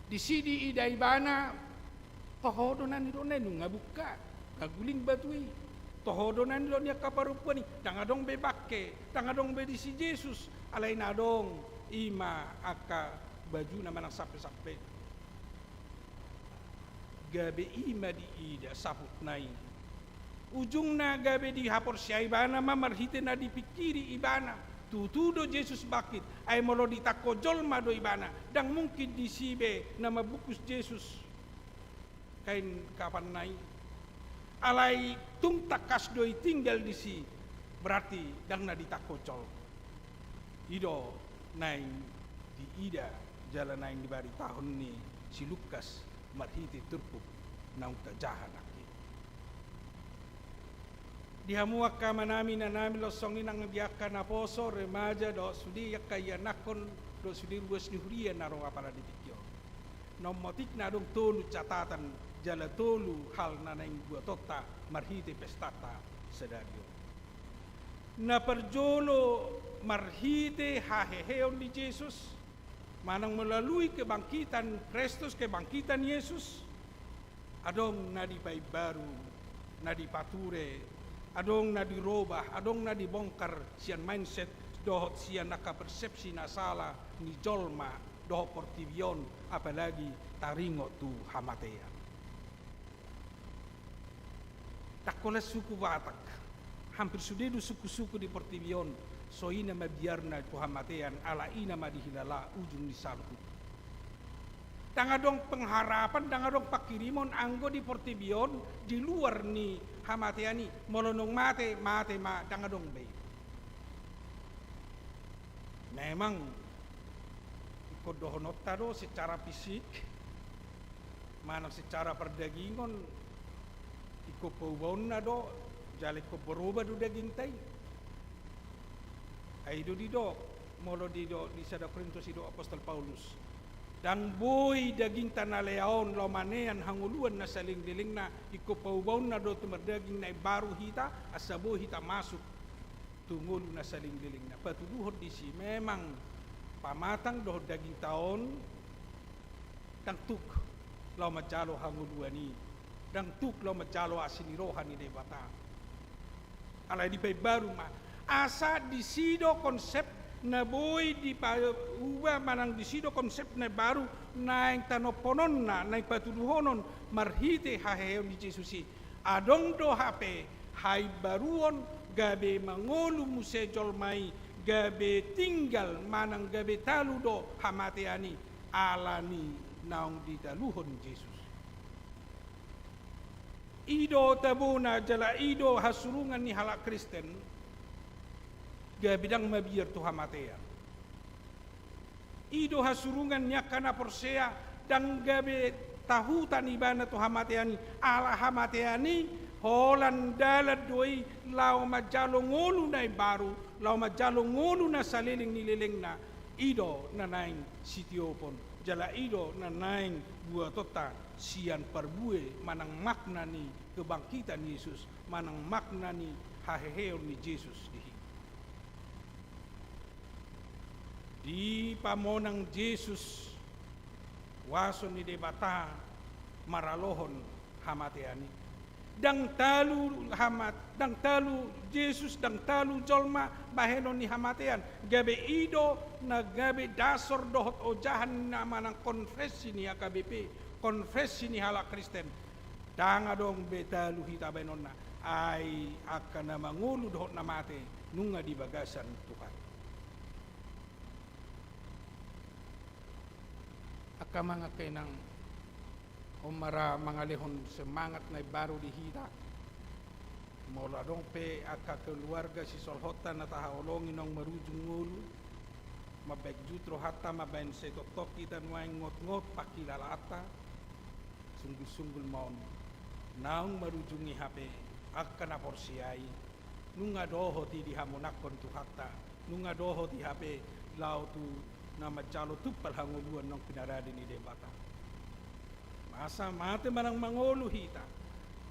Disi diida ibana, toho do na nidok na i, nunga bungka, nga guling batu i. Toho do na nidok ni angka parompuan i, ndang adong be bangke, ndang adong be disi Jesus, alai na adong i ma angka bajuna manang sampesampena. Gabe i ma diida saputna i. Ujungna gabe dihaporseai ibana ma marhite na dipingkiri ibana. Tutu do Jesus bangkit, ai molo ditangko jolma do ibana, ndang mungkin disi be na mambungkus Jesus kain kafanna i. Alai tung tangkas do i tinggal disi, berarti ndang na ditangko jolma. I do naeng diida jala naeng dibaritahon ni si Lukas marhite turpuk naung tajaha nangkin. Di hamu angka amanami, inanami, losong i nang di angka naposo, remaja, dohot sude angka ianakhon, dohot sude ruas ni huria na ro apala di tingki on. Na ummotikna adong tolu catatan jala tolu hal na naeng buatonta marhite pestanta sadari on. Na parjolo, marhite haheheon ni Jesus, manang melalui kebangkitan Kristus, kebangkitan Yesus, adong na dipaimbaru, na dipature, adong na dirobah, adong na dibongkar sian mindset dohot sian angka persepsi na sala ni jolma dohot portibi on, apalagi taringot tu hamatean. Ndang holan suku Batak, hampir sude do suku-suku di portibi on, so i na mabiarna tu hamatean, ala i na madihilala ujung ni saluhut. Ndang adong pengharapan, ndang adong pangkirimon anggo di portibi on, di luar ni hamatean i, molo naung mate, mate ma, ndang adong be. Memang ingkon dohononta do secara fisik, manang secara pardagingon, ingkon paubaonna do, jala ingkon berubah do dagingta i. Ai do didok, molo didok di sada Korintus, didok apostel Paulus, ndang boi dagingta na lea on laho manean hangoluan na salelenglelengna, ingkon paubaonna do tu mardaging na imbaru hita, asa boi hita masuk tu ngolu na salelenglelengna. Patuduhon disi memang pamatang dohot dagingta on ndang tuk laho manjalo hangoluan i, ndang tuk laho manjalo asi ni roha ni Debata. Alai dipaimbaru ma, asa disi do konsep na boi dipauba, manang disi do konsep na baru naeng tanompononna, naeng patuduhonon marhite haheheon ni Jesus i. Adong do hape haimbaruon, gabe mangolu muse jolma i, gabe tinggal manang gabe talu do hamatean i, ala ni naung ditaluhon Jesus. I do tabona jala i do hasurungan ni halak Kristen, gabe ndang mabiar tu hamatean. I do hasurungan ni angka na porsea, ndang gabe tahutan ibana tu hamatean i, ala hamatean i holan dalan do i laho manjalo ngolu na imbaru, laho manjalo ngolu na saleleng ni lelengna. I do na naeng sitiopon, jala i do na naeng buatonta sian parbue manang makna ni kebangkitan Yesus, manang makna ni haheheon ni Jesus di hita. Dipamonang Jesus huaso ni Debata maralohon hamatean i. Ndang talu hamat-, ndang talu Jesus, ndang talu jolma bahenon ni hamatean. Gabe i do na gabe dasor dohot ojahan na manang konfesi ni H K B P, konfesi ni halak Kristen. Ndang adong be talu hita bahenonna, ai angka na mangolu dohot na mate nunga di bagasan Tuhan. Angka amang, angka inang, on ma ra mangalehon semangat na imbaru di hita. Molo adong pe angka keluarga sisolhotta na tahaholongi naung marujung ngolu, mambahen jut rohanta, mambahen sai tongtong hita nuaeng ngotngot pangkilalaanta, sunggul-sunggul ma on. Naung marujung i hape angka na porsea i, nunga dohot i dihamonangkon Tuhanta, nunga dohot i hape laho tu na manjalo tumpal hangoluan naung pinarade ni Debata. Masa mate manang mangolu hita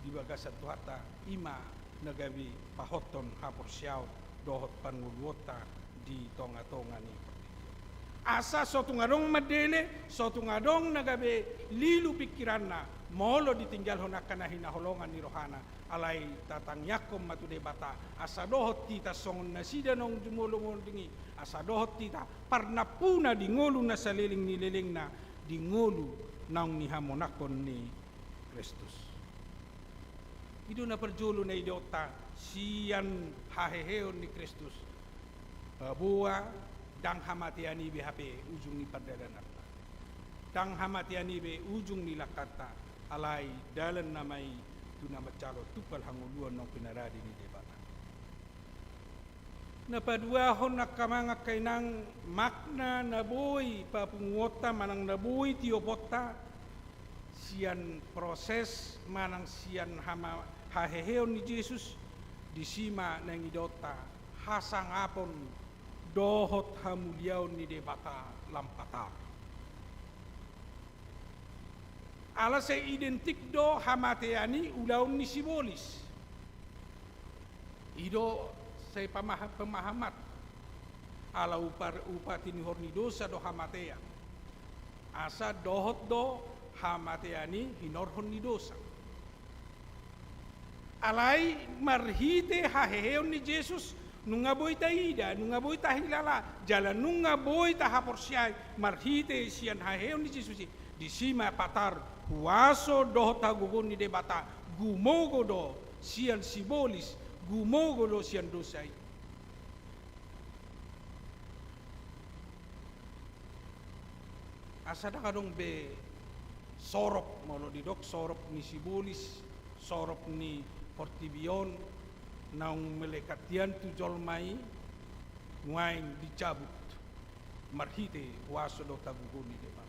di bagasan Tuhanta, i ma na gabe pahothon haporseaon dohot pangoluonta di tonga-tonga ni portibi on. Asa so tung adong mandele, so tung adong na gabe lilu pingkiranna, molo ditinggalhon angka na hinaholongan ni rohana, alai tatangiangkon ma tu Debata, asa dohot hita songon nasida naung jumolo monding i, asa dohot hita parnampuna di ngolu na saleleng ni lelengna, di ngolu naung nihamonangkon ni Kristus. I do na parjolo na idaonta sian haheheon ni Kristus. Paboa ndang hamatean i be hape ujung ni pardalananta. Ndang hamatean i be ujung ni langkanta, alai dalan nama i tu na manjalo tumpal hangoluan naung pinarade ni Debata. Na paduahon angka amang, angka inang, makna na boi papunguonta manang na boi tioponta sian proses manang sian hama-, haheheon ni Jesus, disi ma naeng idaonta hasangapon dohot hamuliaon ni Debata lam patar. Ala sai identik do hamatean i ulaon ni sibolis. I do sai pamaha-, pemahaman. Ala upa, upa tinihor ni dosa do hamatean. Asa dohot do hamatean i hinorhon ni dosa. Alai marhite haheheon ni Jesus, nunga boi taida, nunga boi tahilala, jala nunga boi tahaporseai, marhite sian haheheon ni Jesus i, disi ma patar huaso dohot hagogoon ni Debata, gumogo do sian sibolis, gumogo do sian dosa i. Asa ndang adong be sorop, molo didok sorop ni sibolis, sorop ni portibi on, naung melekat hian tu jolma i, nuaeng dicabut marhite huaso dohot hagogoon ni Debata.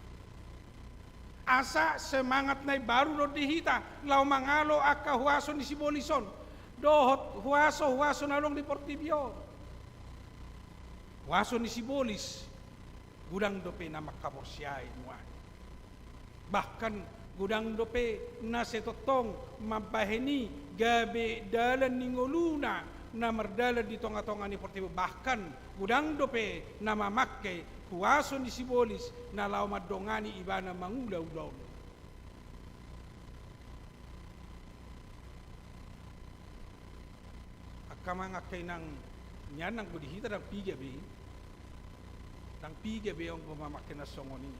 Asa semangat na imbaru do di hita, laho mangalo angka huaso ni sibolis on, dohot huaso-huaso na adong di portibi on. Huaso ni sibolis, godang dope na manghaporseai nuaeng. Bahkan godang dope na sai tongtong mambahen i gabe dalan ni ngoluna na mardalan di tonga-tonga ni portibi. Bahkan godang dope na mamangke huaso ni sibolis na laho mandongani ibana mangula ulaon. Angka amang, angka inang, nian nanggo di hita ndang piga be. Ndang piga be anggo mamangke na songon i.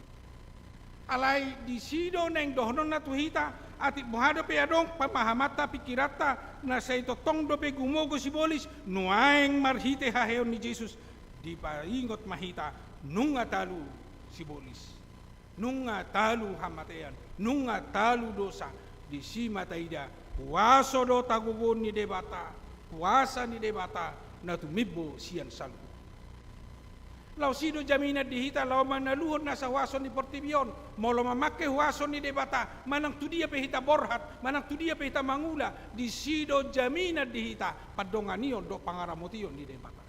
Alai disi do naeng dohononna tu hita, atik boha dope adong pemahamanta, pingkiranta, na sai tongtong dope gumogo sibolis, nuaeng marhite haheheon ni Jesus, dipaingot ma hita, nunga talu sibolis. Nunga talu hamatean, nunga talu dosa, disi ma taida huaso dohot hagogoon ni Debata, kuasa ni Debata na tumimbo sian saluhut. Laos i do jaminan di hita laho manaluhon nasa huaso ni portibi on. Molo mamangke huaso ni Debata, manang tu dia pe hita borhat, manang tu dia pe hita mangula, disi do jaminan di hita pandonganion dohot pangaramotion ni Debata.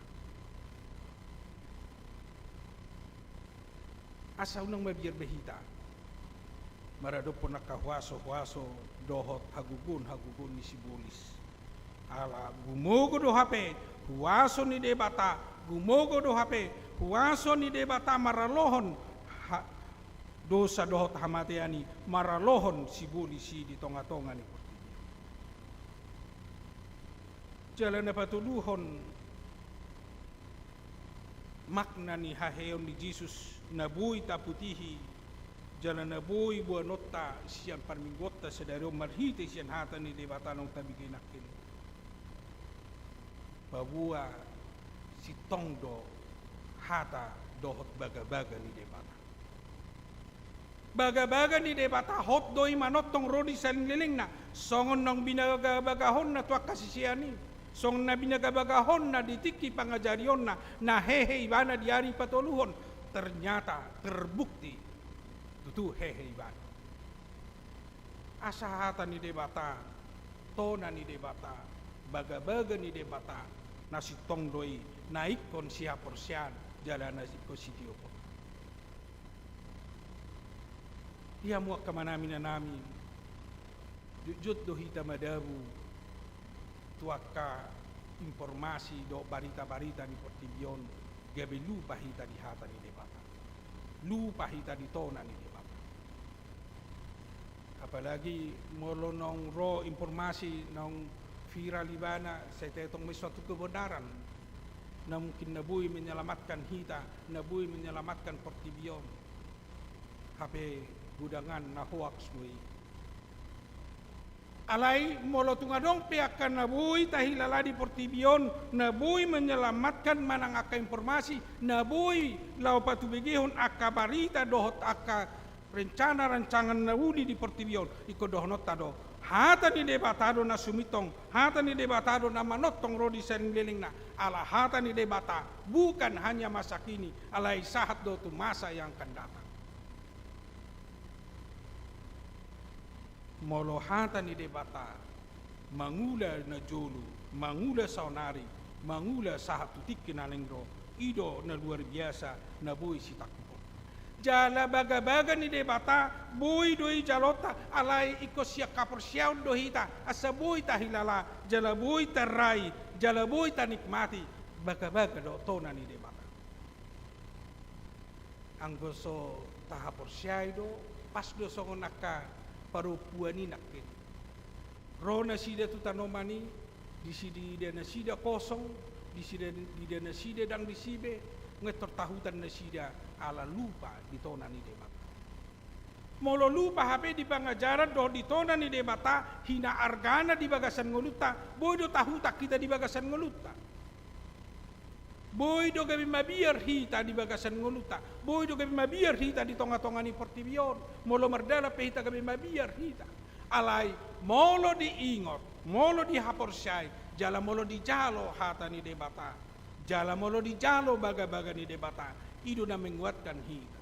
Asa unang mabiar be hita maradophon angka huaso-huaso dohot hagogoon-hagogoon ni sibolis. Ala gumogo do hape huaso ni Debata, gumogo do hape huaso ni Debata maralohon ha-, dosa dohot hamatean i, maralohon sibolis i di tonga-tonga ni portibi. Jala na patoluhon, makna ni haheheon ni Jesus na boi taputihi jala na boi boanonta sian parmingguonta sadari on marhite sian hata ni Debata naung tabege nangkin. Paboa sintong do hata dohot bagabaga ni Debata. Bagabaga ni Debata hot do i manongtong ro di salelenglelengna, songon naung binagabagahonna tu angka sisean i, songon na binagabagahonna di tingki pangajarionna, na hehe ibana di ari patoluhon, ternyata terbukti tutu hehe ibana. Asa hata ni Debata, tona ni Debata, bagabaga ni Debata, na sintong do i, na ingkon sihaporseaon, jala na ingkon sitiopon. Ia muak hamu na hinaholongan nami, jotjot do hita madabu tu angka informasi dohot barita-barita ni portibi on, gabe lupa hita di hata ni Debata. Lupa hita di tona ni Debata. Apalagi molo naung ro informasi naung viral ibana, sai tetong ma i suatu kebenaran na mungkin na boi menyelamatkan hita, na boi menyelamatkan portibi on. Hape godang na hoaks do i. Alai molo tung adong pe angka na boi tahilala di portibi on, na boi menyelamatkan manang angka informasi, na boi laho patubegehon angka barita dohot angka rencana rancangan na uli di portibi on, ingkon dohononta do, hata ni Debata do na sumintong, hata ni Debata do na manongtong ro di salelenglelengna, ala hata ni Debata bukan hanya masa kini, alai sahat do tu masa yang akan datang. Molo hata ni Debata mangula na jolo, mangula saonari, mangula sahat tu tingki na naeng ro, i do na luar biasa na boi sitangkupon. Jala bagabaga ni Debata boi do i jaloonta, alai ingkon sian haporseaon do hita, asa boi tahilala, jala boi tarrai, jala boi tanikmati bagabaga dohot tona ni Debata. Anggo so tahaporseai do, pas do songon angka parompuan i nangkin. Ro nasida tu tanoman i, disi diida nasida kosong, disi diida nasida ndang disi be, nunga tor tahutan nasida ala lupa di tona ni Debata. Molo lupa hape di pangajaran dohot di tona ni Debata, hina argana di bagasan ngolunta, boi do tahutan hita di bagasan ngolunta. Boi do gabe mabiar hita di bagasan ngolunta, boi do gabe mabiar hita di tonga-tonga ni portibi on, molo mardalan pe hita gabe mabiar hita. Alai molo diingot, molo dihaporseai, jala molo dijalo hata ni Debata, jala molo dijalo bagabaga ni Debata, i do na menguatkan hita.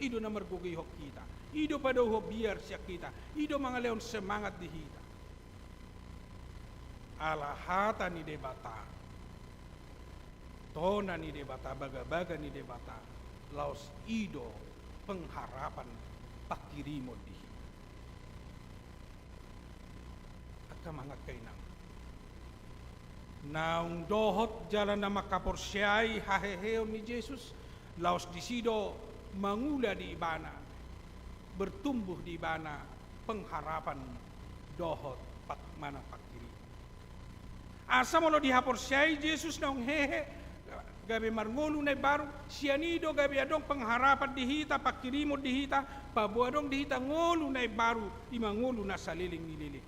I do na margogoihon hita. I do padohon biar sian hita. I do mangalehon semangat di hita. Ala hata ni Debata, tona ni Debata, bagabaga ni Debata, laos i do pengharapan pangkirimon di hita. Angka amang, angka inang, naung dohot jala na manghaporseai haheheon ni Jesus, laos disi do mangula di ibana, bertumbuh di ibana pengharapan dohot pang-, manang pangkirimon. Asa molo dihaporseai Jesus naung hehe, gabe marngolu na imbaru, sian i do gabe adong pengharapan di hita, pangkirimon di hita, paboa adong di hita ngolu na imbaru, i ma ngolu na saleleng ni leleng.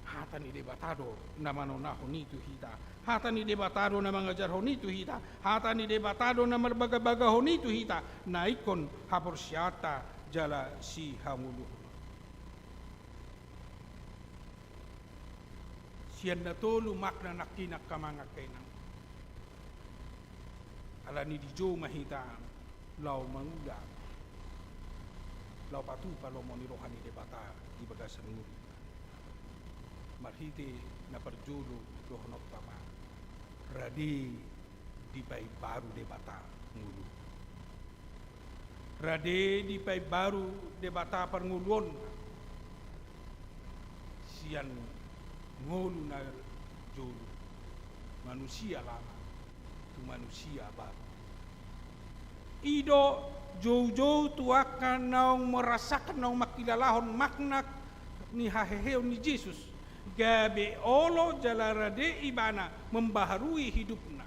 Hata ni Debata do na manonahon i tu hita, hata ni Debata do na mangajarhon i tu hita, hata ni Debata do na marbagabagahon i tu hita, na ingkon haporseaonta jala sihangoluhon. Sian na tolu makna nangkin, angka amang, angka inang. Alani dijou ma hita laho mangula, laho patupa lomo ni roha ni Debata di bagasan ngolu. Marhite na parjolo dohononta ma, rade dipaimbaru Debata ngolu. Rade dipaimbaru Debata parngoluonna sian ngolu na jolo, manusia lama tu manusia baru. I do joujou tu angka naung merasakan, naung mangkilalahon makna ni haheheon ni Jesus, gabe olo jala rade ibana membaharui hidupna.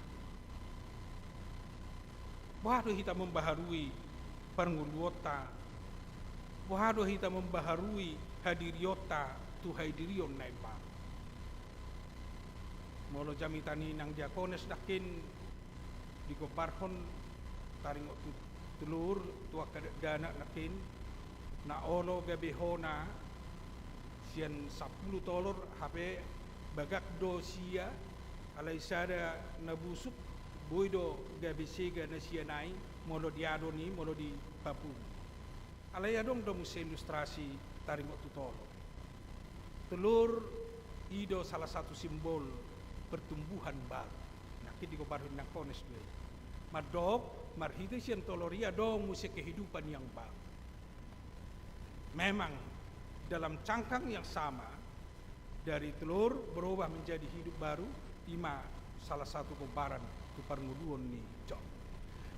Boha do hita membaharui parngoluonta? Boha do hita membaharui hadirionta tu hadirion na imbaru? Molo jamita ni nang diakones nangkin digombarhon taringot tu telor tu angka dakdanak nangkin, na olo gabe hona sian sampulu tolor, hape bagak do sia, alai sada na busuk, boi do gabe sega na sian i, molo diadon i, molo dipapungu. Alai adong do muse ilustrasi taringot tu tolor. Telor i do salah satu simbol pertumbuhan baru. Nangkin digombarhon diakones do i. Mandok, marhite sian tolor i adong muse kehidupan yang baru. Memang dalam cangkang yang sama, dari telor berubah menjadi hidup baru, i ma salah satu gombaran tu parngoluon ni jolma.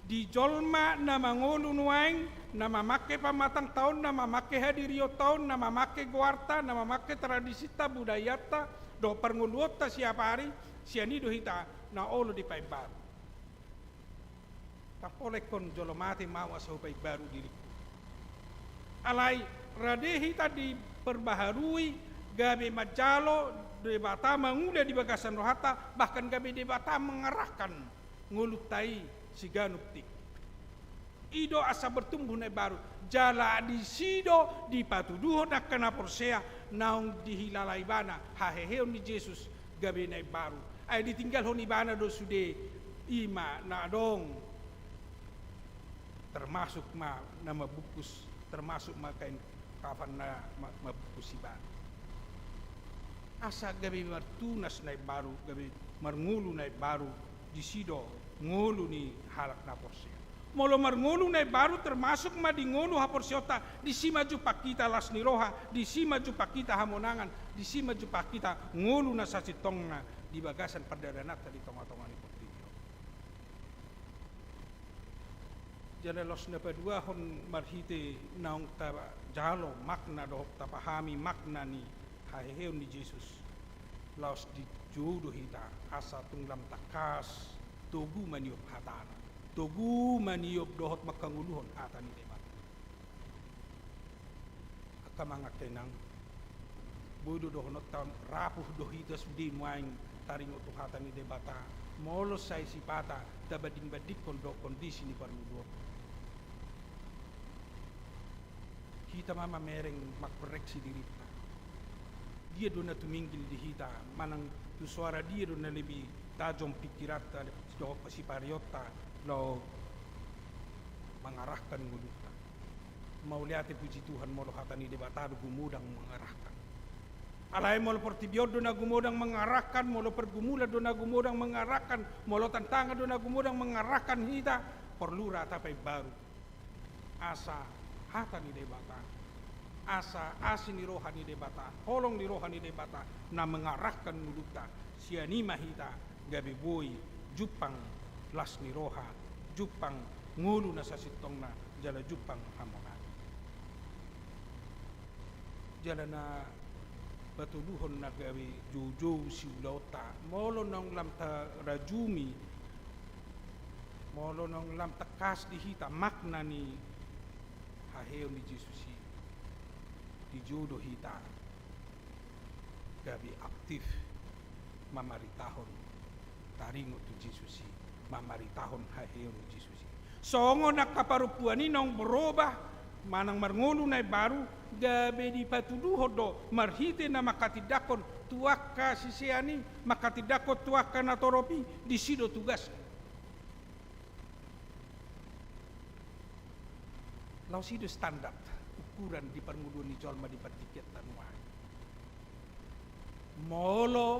Di jolma na mangolu nuaeng, na mamangke pamatangta on, na mamangke hadirionta on, na mamangke goarta, na mamangke tradisinta, budayanta dohot parngoluonta siapari, sian i do hita na olo dipaimbaru. Ndang pola ingkon jolo mate ma au asa hupaimbaru diringku. Alai rade hita diperbaharui, gabe manjalo Debata mangula di bagasan rohanta, bahkan gabe Debata mengarahkan ngolunta i siganup tingki. I do asa bertumbuh na imbaru. Jala disi do dipatuduhon angka na porsea naung dihilala ibana haheheon ni Jesus gabe na imbaru. Ai ditinggalhon ibana do sude i ma na adong, termasuk ma na mambungkus, termasuk ma kain kafan na ma-, mambungkus ibana. Asa gabe martunas na imbaru, gabe marngolu na imbaru, disi do ngolu ni halak na porsea. Molo marngolu na imbaru termasuk ma di ngolu haporseaonta, disi ma jumpang hita las ni roha, disi ma jumpang hita hamonangan, disi ma jumpang hita ngolu na sasintongna di bagasan pardalananta di tongatonga ni portibi on. Jala laos na paduahon marhite naung tajalo makna dohot tapahami makna ni haheheon ni Jesus, laos dijou do hita asa tung lam tangkas togu maniop hatana, togu maniop dohot manghangoluhon hata ni Debata. Angka amang, angka inang, boi do dohononta, rapuh do hita sude nuaeng taringot tu hata ni Debata, molo sai sipata tabandingbandingkon dohot kondisi ni parngoluon. Hita ma mamereng, mangkoreksi dirinta. Dia do na tuminggil di hita, manang tu soara dia do na lebih tajom pingkiranta dohot sipareonta laho mangarahkan ngolunta? Mauliate, puji Tuhan, molo hata ni Debata do gumodang mangarahkan. Alai molo portibi on do na gumodang mangarahkan, molo pergumulan do na gumodang mangarahkan, molo tantangan do na gumodang mangarahkan hita, porlu ra tapaimbaru. Asa hata ni Debata, asa asi ni roha ni Debata, holong ni roha ni Debata na mangarahkan ngolunta, sian i ma hita gabe boi jumpang las ni roha, jumpang ngolu na sasintongna, jala jumpang hamonangan. Jala na patoluhon na gabe joujou siulaonta, molo naung lam tarajumi, molo naung lam tangkas di hita makna ni haheheon ni Jesus i, dijou do hita gabe aktif mamaritahon taringot tu Jesus i, mamaritahon haheheon ni Jesus i. Songon angka parompuan i naung berubah manang marngolu na imbaru, gabe dipatuduhon do marhite na manghatindanghon tu angka sisean i, manghatindanghon tu angka natorop i, disi do tugasna. Laos i do standar ukuran di parngoluon ni jolma di partingkianta nuaeng. Molo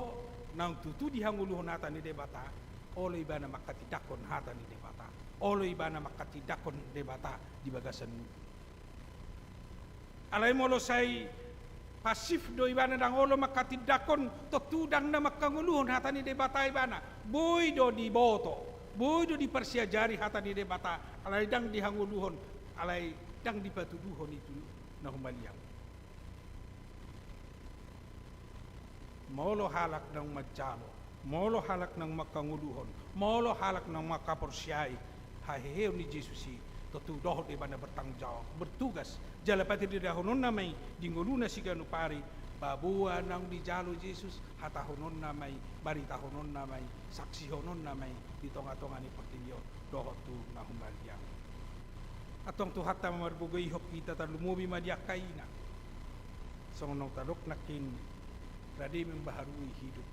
naung tutu dihangoluhon hata ni Debata, olo ibana manghatindanghon hata ni Debata, olo ibana manghatindanghon Debata di bagasan ngolu. Alai molo sai pasif do ibana, ndang olo manghatindanghon, tontu ndang na manghangoluhon hata ni Debata ibana. Boi do diboto, boi do diparsiajari hata ni Debata, alai ndang dihangoluhon, alai ndang dipatuduhon i tu na humaliang. Molo halak naung manjalo, molo halak naung manghangoluhon, molo halak naung manghaporseai haheheon ni Jesus i, tontu dohot do ibana bertanggung jawab, bertugas, jala patirdadohononna ma i di ngoluna siganup ari, paboa naung dijalo Jesus, hatahononna ma i, baritahononna ma i, saksihononna ma i di tongatonga ni portibi on dohot tu na humaliang. Antong Tuhanta ma margogoihon hita, tarlumobi ma di angka ina. Songon naung tadok nangkin, rade membaharui hidup,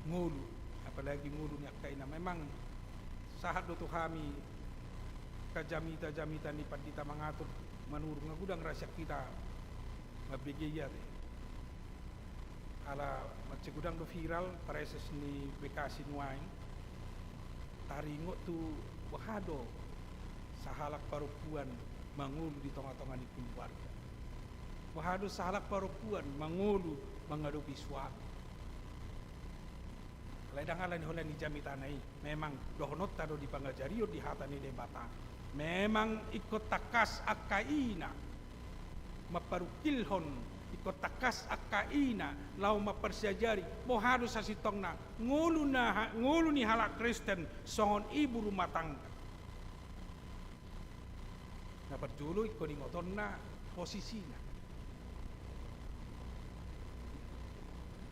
ngolu, apalagi ngolu ni angka ina. Memang sahat do tu hami angka jamita-jamita ni pandita mangatur manurung, nga godang ra sian hita mambege i ate. Ala mansai godang do viral praeses ni Bekasi nuaeng, taringot tu boha do sahalak parompuan mangolu di tongatonga ni keluarga. Boha do sahalak parompuan mangolu mangadopi suami. Alai ndang ala ni holan ni jamitana i, memang dohononta do di pangajarion di hata ni Debata. Memang ingkon tangkas angka ina mamparungkilhon, ingkon tangkas angka ina laho mamparsiajari, boha do sasintongna ngolu na ha-, ngolu ni halak Kristen songon ibu rumah tangga. Na parjolo ingkon ingotonna posisina.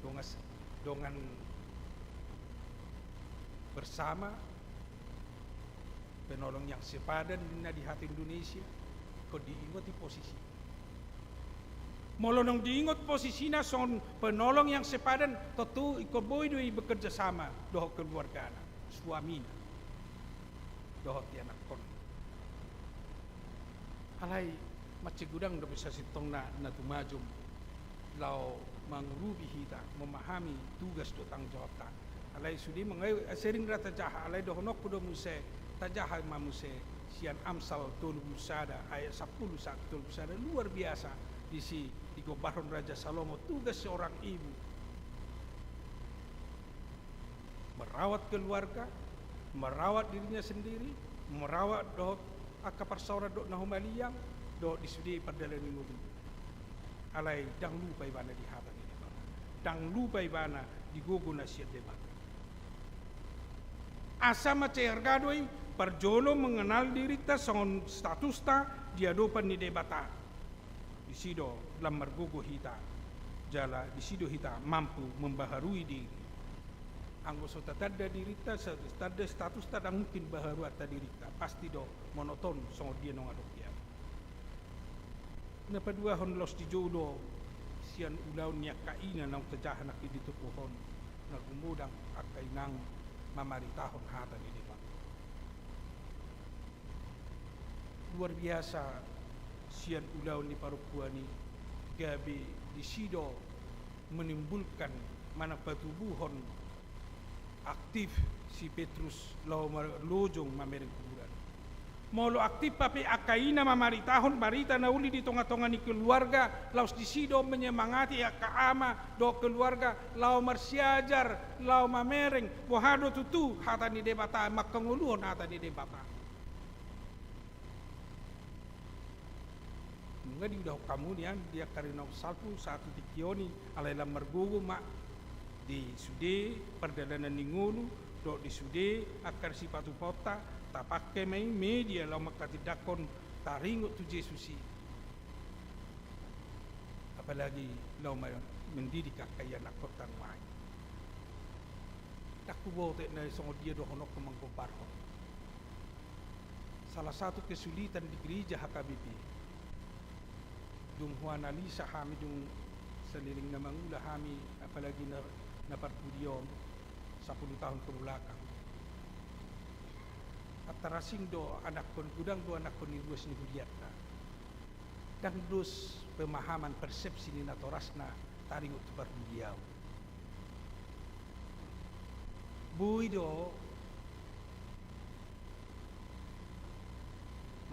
Dongan s-, dongan bersama, penolong yang sepadan ninna di hata Indonesia, ingkon diingot i posisi. Molo naung diingot posisina songon penolong yang sepadan, tontu ingkon boi do i bekerja sama dohot keluargana, suamina, dohot ianakkonna. Alai mansai godang dope sasintongna na tumajom laho mangurupi hita memahami tugas dohot tanggung jawabta. Alai sude mangai, sering ra tajaha, alai dohononku do muse, tajaha ma muse sian Amsal tolu pulu sada ayat sampulu sahat tolu pulu sada, luar biasa. Disi digombarhon Raja Salomo tugas seorang ibu. Merawat keluarga, merawat dirinya sendiri, merawat dohot angka parsaoran dohot na humaliang, dohot di sude pardalanan ni ngolu. Alai ndang lupa ibana di hata ni Debata, ndang lupa ibana di gogo na sian Debata. Asa mansai arga do i, parjolo mengenal dirinta songon statusta di adopan ni Debata. Disi do lam margogo hita, jala disi do hita mampu membaharui diri. Anggo so tatanda dirinta, so tatanda statusta, ndang mungkin baharuanta dirinta, pasti do monoton songon dia nunga dok i. Na paduahon, laos dijou do sian ulaon ni angka ina naung tajaha nangkin di turpuk on, na gumodang angka inang mamaritahon hata ni Debata. Luar biasa sian ulaon ni parompuan i, gabe disi do menimbulkan manang patubuhon aktif si Petrus laho marlojong mamereng kuburan. Molo aktif hape angka ina mamaritahon barita na uli di tongatonga ni keluarga, laos disi do menyemangati angka ama dohot keluarga laho marsiajar, laho mamereng boha do tutu hata ni Debata, manghangoluhon hata ni Debata. Nunga diudahon hamu nian di angka ari naung salpu sahat tu tingki on i, alai lam margogo ma di sude pardalanan ni ngolu dohot di sude angka sipatupaonta, tapangke ma i media laho manghatindanghon, taringot tu Jesus i. Apalagi laho ma-, mendidik angka ianakhonta nuaeng. Ndang huboto na songon dia dohononku manggombarhon. Salah satu kesulitan di gereja H K B P, dung huanalisa hami, dung saleleng na mangula hami, apalagi na, na parpudi on, sapuluh tahun ke belakang. Tarasing do anakkon, godang do anakkon ni ruas ni huria. Ndang dos pemahaman, persepsi ni natorasna taringot tu parhuriaon. Boi do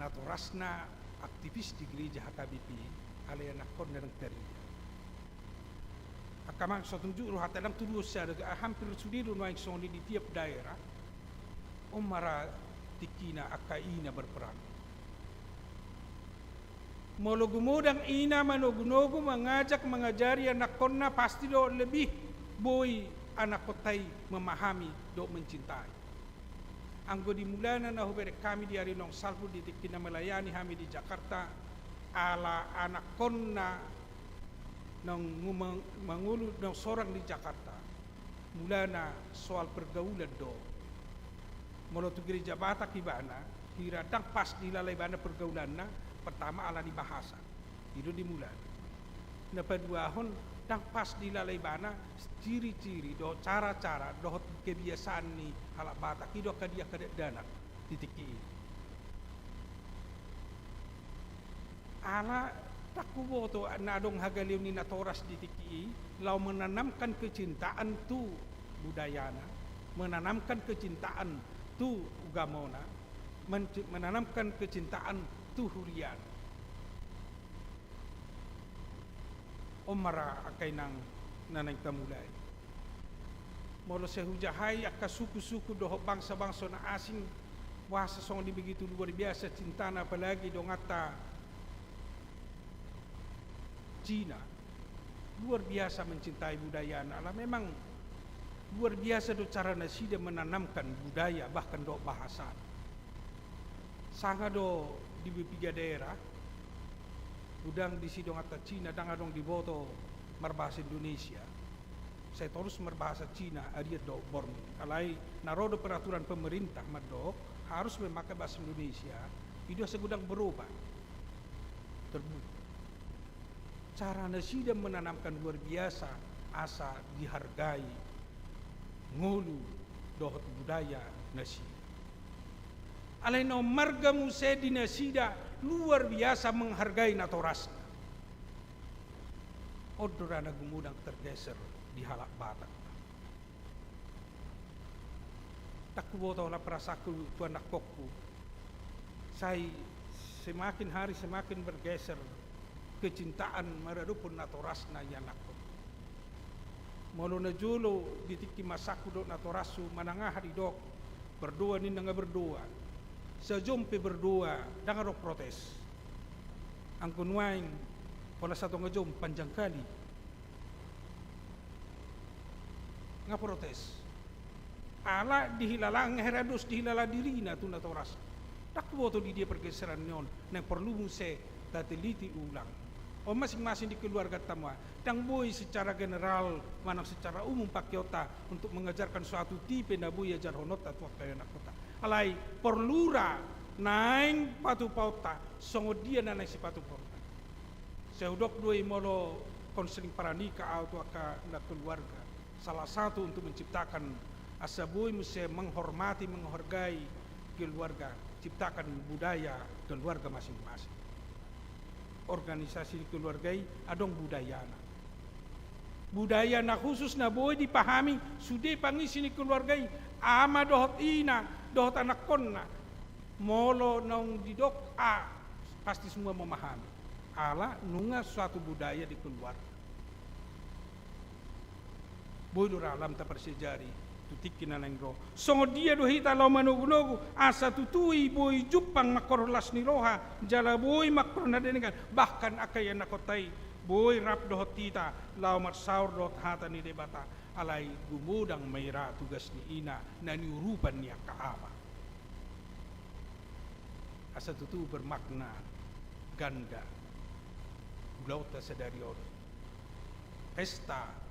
natorasna aktivis di gereja H K B P, alai anakkonna ndang tarida. Angka amang, so tung jujur hata, ndang tuduhon sada, hampir sude do nuaeng songon i di tiap daerah. On ma ra tingkina angka ina berperan. Molo gumodang ina manogunogu, mangajak, mangajari anakkonna, pasti do lebih boi anakkonta i memahami dohot mencintai. Anggo di mulana na hubereng hami di ari naung salpu di tingki na melayani hami di Jakarta, ala anakkonna naung ngu-, mangolu naung sorang di Jakarta, mulana soal pergaulan do. Molo tu gereja Batak ibana, hira ndang pas dihilala ibana pergaulanna, pertama ala ni bahasa. I do di mulana. Na paduahon, ndang pas dihilala ibana ciri-ciri dohot cara-cara dohot kebiasaan ni halak Batak i do angka dia angka dakdanak di tingki i. Ala ndang huboto na adong hagaleon ni natoras di tingki i, laho menanamkan kecintaan tu budayana, menanamkan kecintaan tu ugamona, men-, menanamkan kecintaan tu huriana. On ma ra angka inang na naeng tamulai. Molo sai hujahai angka suku-suku dohot bangsa-bangsa na asing, boasa songon i begitu luar biasa cintana, apalagi donganta Cina. Luar biasa mencintai budayana. Ala memang luar biasa do cara nasida menanamkan budaya, bahkan dohot bahasa. Sanga do di piga daerah, godang disi donganta Cina, ndang adong diboto marbahasa Indonesia. Sai torus marbahasa Cina, arian dohot borngin. Alai na ro do peraturan pemerintah mandok harus memakai bahasa Indonesia, i do asa godang berubah. Terbuka. Cara nasida menanamkan luar biasa, asa dihargai ngolu dohot budaya nasida. Alai na ummarga muse di nasida luar biasa menghargai natorasna. On do ra na gumodang tergeser di halak Batak. Ndang huboto, ala perasaanku tu anakkonku, sai semakin hari semakin bergeser kecintaan maradophon natorasna i anakkon. Molo najolo di tingki masangku dohot natorashu, manang aha didok, berdoa ninna, nga berdoa. Sajom pe berdoa, ndang adong protes. Anggo nuaeng, pola satonga jom, panjang kali. Nga protes. Ala dihilala, nga hera dos dihilala dirina tu natorasna. Ndang huboto di dia pergeseran ni on, naeng porlu muse tateliti ulang. On masing-masing di keluarganta ma, ndang boi secara general manang secara umum pakeonta untuk mengajarkan suatu tipe na boi ajarhononta tu angka anakkonta. Alai porlu ra naeng patupaonta songon dia na naeng sipatupaonta. Sai hudok do i molo konseling pranikah au tu angka na keluarga, salah satu untuk menciptakan asa boi muse menghormati, menghargai keluarga, ciptakan budaya keluarga masing-masing. Organisasi ni keluarga i adong budayana. Budaya na khusus na boi dipahami sude pangisi ni keluarga i, ama dohot ina dohot anakkonna. Molo naung didok a, pasti semua memahami. Ala nunga suatu budaya di keluarga. Boi do ra lam taparsiajari tu tingki na naeng ro. Songon dia do hita laho manogunogu asa tutu i boi jumpang mangkorhon las ni roha jala boi mangkorhon na denggan, bahkan angka ianakkonta i boi rap dohot hita laho marsaor dohot hata ni Debata. Alai gumodang ma i ra tugas ni ina na niurupan ni angka ama. Asa tutu bermakna ganda ulaonta sadari on. Pesta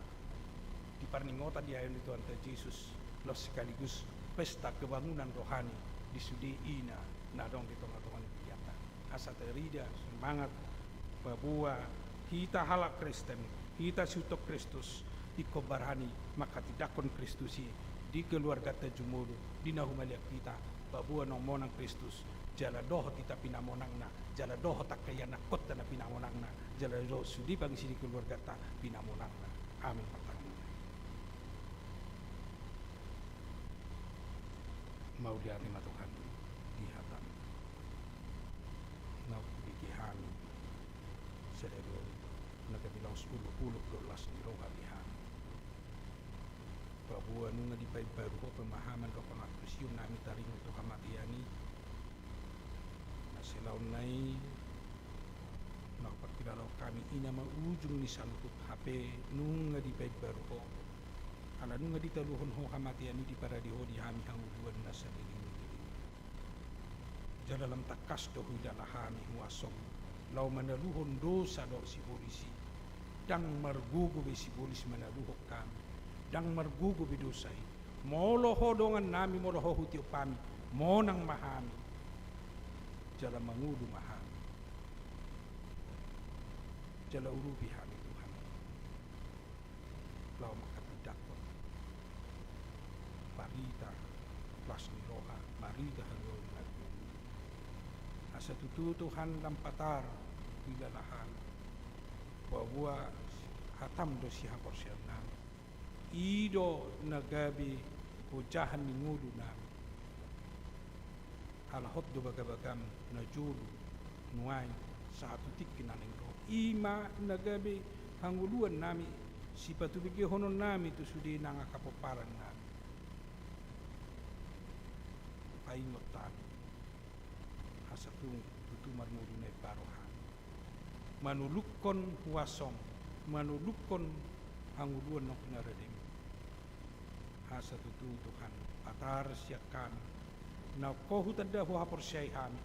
di parningotan ni ahu ni Tuhanta Jesus, laos sekaligus pesta kebangunan rohani di sude ina na adong di tonga-tonga ni hurianta. Asa tarida semangat paboa hita halak Kristen, hita sihuthon Kristus, ingkon barani manghatindanghon Kristus i di keluarganta jumolo, di na humaliang hita, Paboa naung monang Kristus, jala dohot hita pinamonangna, jala dohot angka ianakkonta na pinamonangna, jala dohot sude pangisi ni keluarganta pinamonangna. Amin. Mauliate ma Tuhan di hataM na hubege hami sadari on, na gabe laos olopolop do las ni roha di hami. Paboa nunga dipaimbaru Ho pe ma Ho mandohon antusion nami taringot tu hamatean i. Na sai laonna i na huparkilalahon hami i nama ujung ni saluhut, hape nunga dipaimbaru Ho. Ala nunga ditaluhon Ho hamatean i, diparade Ho di hami hangoluan na saleleng ni leleng. Jala lam tangkas do huilala hami huasoM laho manaluhon dosa dohot sibolis i. Ndang margogo be sibolis manaluhon hami, ndang margogo be dosa i. Molo Ho dongan nami, molo Ho hutiop hami, monang ma hami, jala mangolu ma hami. Jala urupi hami Tuhan laho manghatindanghon barita las ni roha, barita haluaon na uli. Asa tutu Tuhan lam patar huilala hami, paboa hataM do sihaporseaon nami. I do na gabe ojahan ni ngolu nami. Ala hot do bagabagaM na jolo, nuaeng, sahat tu tingki na naeng ro. I ma na gabe hangoluan nami, sipatubegehonon nami tu sude nang angka pomparan nami. Paingot hami, asa tung tutu marngolu na imbaru hami manolukhon huasoM, manolukhon hangoluan naung pinaradeM. Asa tutu Tuhan, patar sian hami, naung Ho hutanda, huhaporseai hami,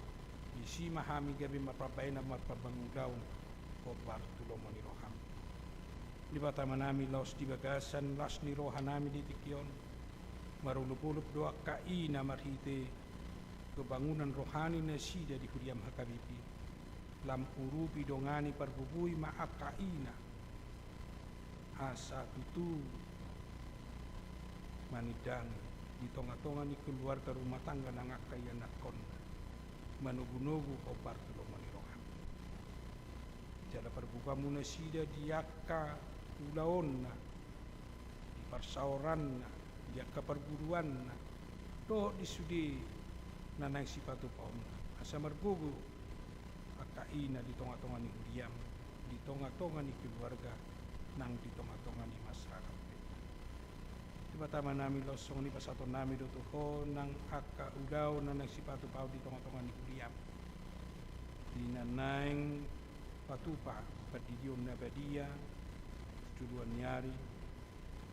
disi ma hami gabe marpambahenan, marpambangun ulaon hombar tu lomo ni rohaM. Debata Amanami, laos di bagasan las ni rohanami di tingki on, marolopolop do angka ina marhite kebangunan rohani nasida di huriaM H K B P. Lam urupi, dongani, parbubui ma angka ina, asa tutu manindangi di tongatonga ni keluarga rumah tangga nang angka ianakhonna, manogunogu hombar tu lomo ni rohaM. Jala parbukaMu nasida di angka ulaonna, di parsaoranna, di angka parguruanna, dohot di sude na naeng sipatupaonna, asa margogo angka ina di tongatonga ni huriaM, di tongatonga ni keluarga, nang di tongatonga ni masyarakat. Debata Amanami, laos songon i pasahatonnami do tu Ho nang angka ulaon na naeng sipatupaon di tongatonga ni huriaM, di na naeng patupa pandidion na badia tu joloan ni ari,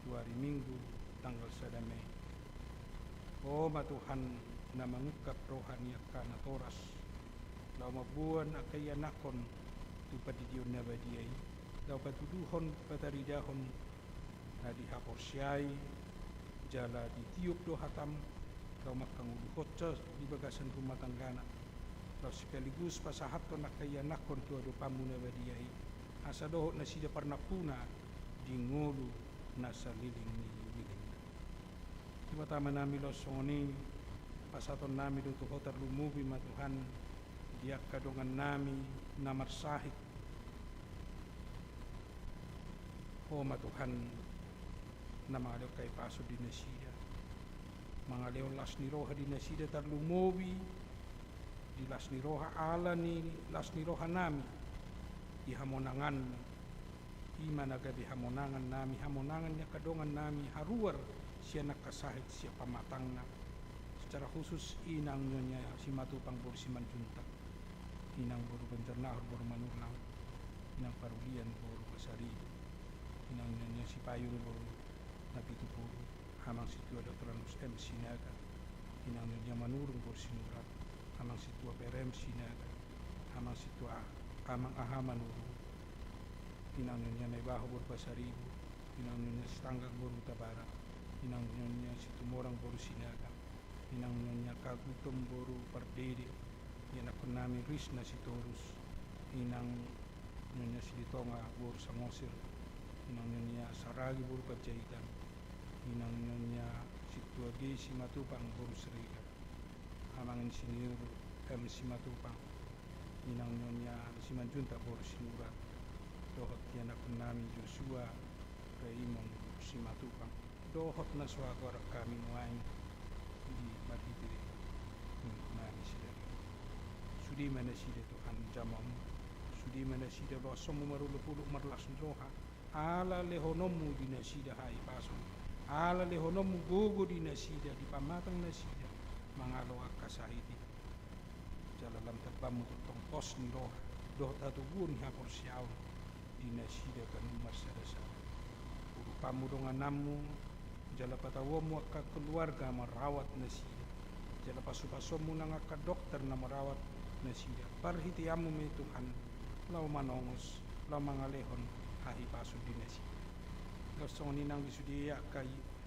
tu ari Minggu tanggal sada Mei. Ho ma Tuhan na mangungkap roha ni angka natoras, laho mamboan angka ianakhon tu pandidion na badia i, laho patuduhon, pataridahon na dihaporseai, jala ditiop do hataM, laho manghangoluhonsa di bagasan rumah tanggana, laho sekaligus pasahathon angka ianakhon tu adopanMu na badia i, asa dohot nasida parnampuna di ngolu na saleleng ni lelengna. Debata Amanami, laos songon i pasahatonnami do tu Ho, tarlumobi ma Tuhan di angka dongannami na marsahit. Ho ma Tuhan na mangalehon hahipason di nasida, mangalehon las ni roha di nasida, tarlumobi di las ni roha, ala ni las ni rohanami di hamonanganMu. I ma na gabe hamonangannami, hamonangan ni angka dongannami, haruar sian angka sahit, sian pamatangna. Secara khusus, inang Nyonya Simatupang boru Simanjuntak, inang boru Banjarnahor boru Manurlang, inang Parulian boru Pasaribu, inang Nyonya Sipayung boru Napitupulu, amang sintua Doktor Anus M Sinaga, inang Nyonya Manurung boru Sinurat, amang sintua Perem Sinaga, amang sintua, amang aha Manurung, inang Nyonya Naibaho boru Pasaribu, inang Nyonya Sitanggang boru Hutabarat, inang Nyonya Situmorang boru Sinaga, inang Nyonya Kagutom boru Pardede, ianakhonnami Risna Sitorus, inang Nyonya Silitonga boru Sangosir, inang Nyonya Saragi boru Panjaitan, inang Nyonya Sintua Gei Simatupang boru Siregar, Amang ni Sinur M. Simatupang, inang nyonya Simanjuntak boru Sinurat, dohot ianakhon nami Joshua Raymond Simatupang, dohot na so agoran hami nuaeng di marhite minggu nami sadari. Sude ma nasida Tuhan jamaon, sude ma nasida loasonmu marolopolop marlas ni roha, ala lehononmu di nasida hahipason, ala lehononmu gogo di nasida, di pamatang nasida mangalo angka sahit i. Jala lam tambanmu tongtong pos ni roha dohot hatoguon ni haporseaon di nasida ganup marsadasada. Urupanmu dongananmu, jala patauonmu angka keluarga marawat nasida, jala pasupasuonmu nang angka dokter na marawat nasida. Parhiteanmu ma i Tuhan, laho manongos, laho mangalehon hahipason di nasida. Laos songon i nang di sude angka i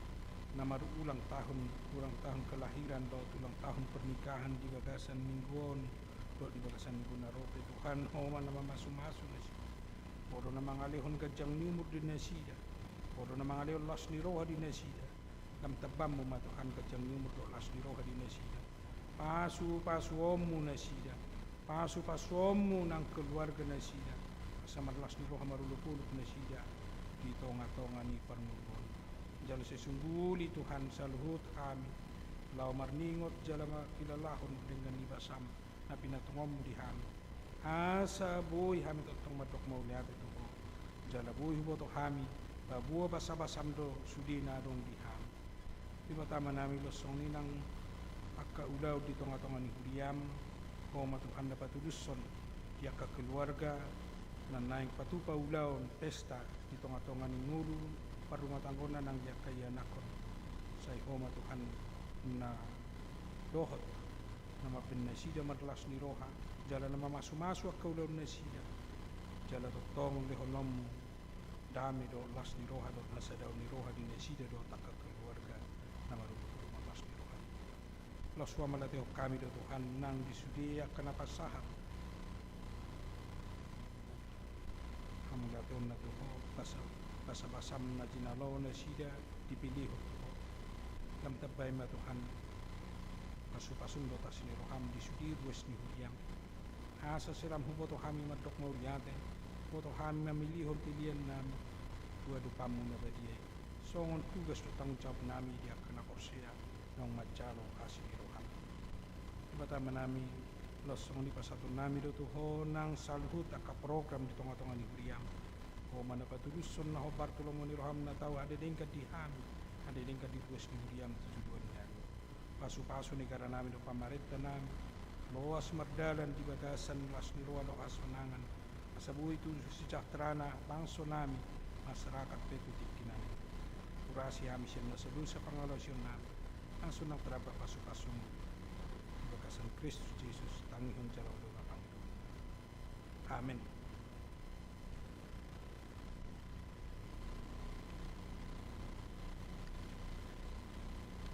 na marulang tahun, ulang tahun kelahiran dohot ulang tahun pernikahan di bagasan minggu on dohot di bagasan minggu na ro pe, Tuhan, Ho ma na mamasumasu nasida. Ho do na mangalehon ganjang ni umur di nasida. Ho do na mangalehon las ni roha di nasida. Lam tambanmu ma Tuhan ganjang ni umur dohot las ni roha di nasida. Pasupasuonmu nasida. Pasupasuonmu nang keluarga nasida, asa marlas ni roha marolopolop nasida di tongatonga ni parngoluon. Jala sai sungguli Tuhan saluhut hami laho marningot jala mangkilalahon denggan ni basam na pinatungaonmu di hami, asa boi hami tongtong mandok mauliate tu Ho. Jala boi huboto hami, paboa basabasam do sude na adong di hami. Debata Amanami, laos songon i nang angka ulaon di tongatonga ni huriam, Ho ma Tuhan na patulushon di angka keluarga na naeng patupa ulaon pesta di tongatonga ni ngolu parrumatanggaonna nang di angka ianakhon. Sai Ho ma Tuhan na dohot na mambahen nasida marlas ni roha, jala na mamasumasu angka ulaon nasida, jala tongtong lehononmu dame dohot las ni roha dohot hasadaon ni roha di nasida dohot angka keluarga na marolopolop marlas ni roha. Laos huhamauliatehon hami do Tuhan nang di sude angka na pasahat hamauliateonna tu Ho, basa, basabasam na jinalo nasida dipilihon tu Ho. Lam tambai ma Tuhan pasupasum dohot las ni roham di sude ruas ni huriam. Asa sai lam huboto hami mandok mauliate, huboto hami mamilihon piliannami tu adopanmu na badia i, songon tugas dohot tanggung jawabnami di angka na porsea naung manjalo asi ni roham. Debata Amanami, laos songon i pasahatonnami do tu Ho nang saluhut angka program di tongatonga ni huriam. Ho ma na patulushon na hombar tu lomo ni roham na tau hadenggan di hami, hadenggan di ruas ni huriam tu joloan ni ari on. Pasupasu negaranami dohot pamarentanami, loas mardalan di bagasan las ni roha dohot hasonangan, asa boi tu sejahterana bangsonami, masyarakat pe tu tingkinami. Urasi hami sian nasa dosa pangalaosionnami, asa unang tardampak pasupasum. Di bagasan Kristus Jesus, tangihon jala ulaon na pangidoan. Amen.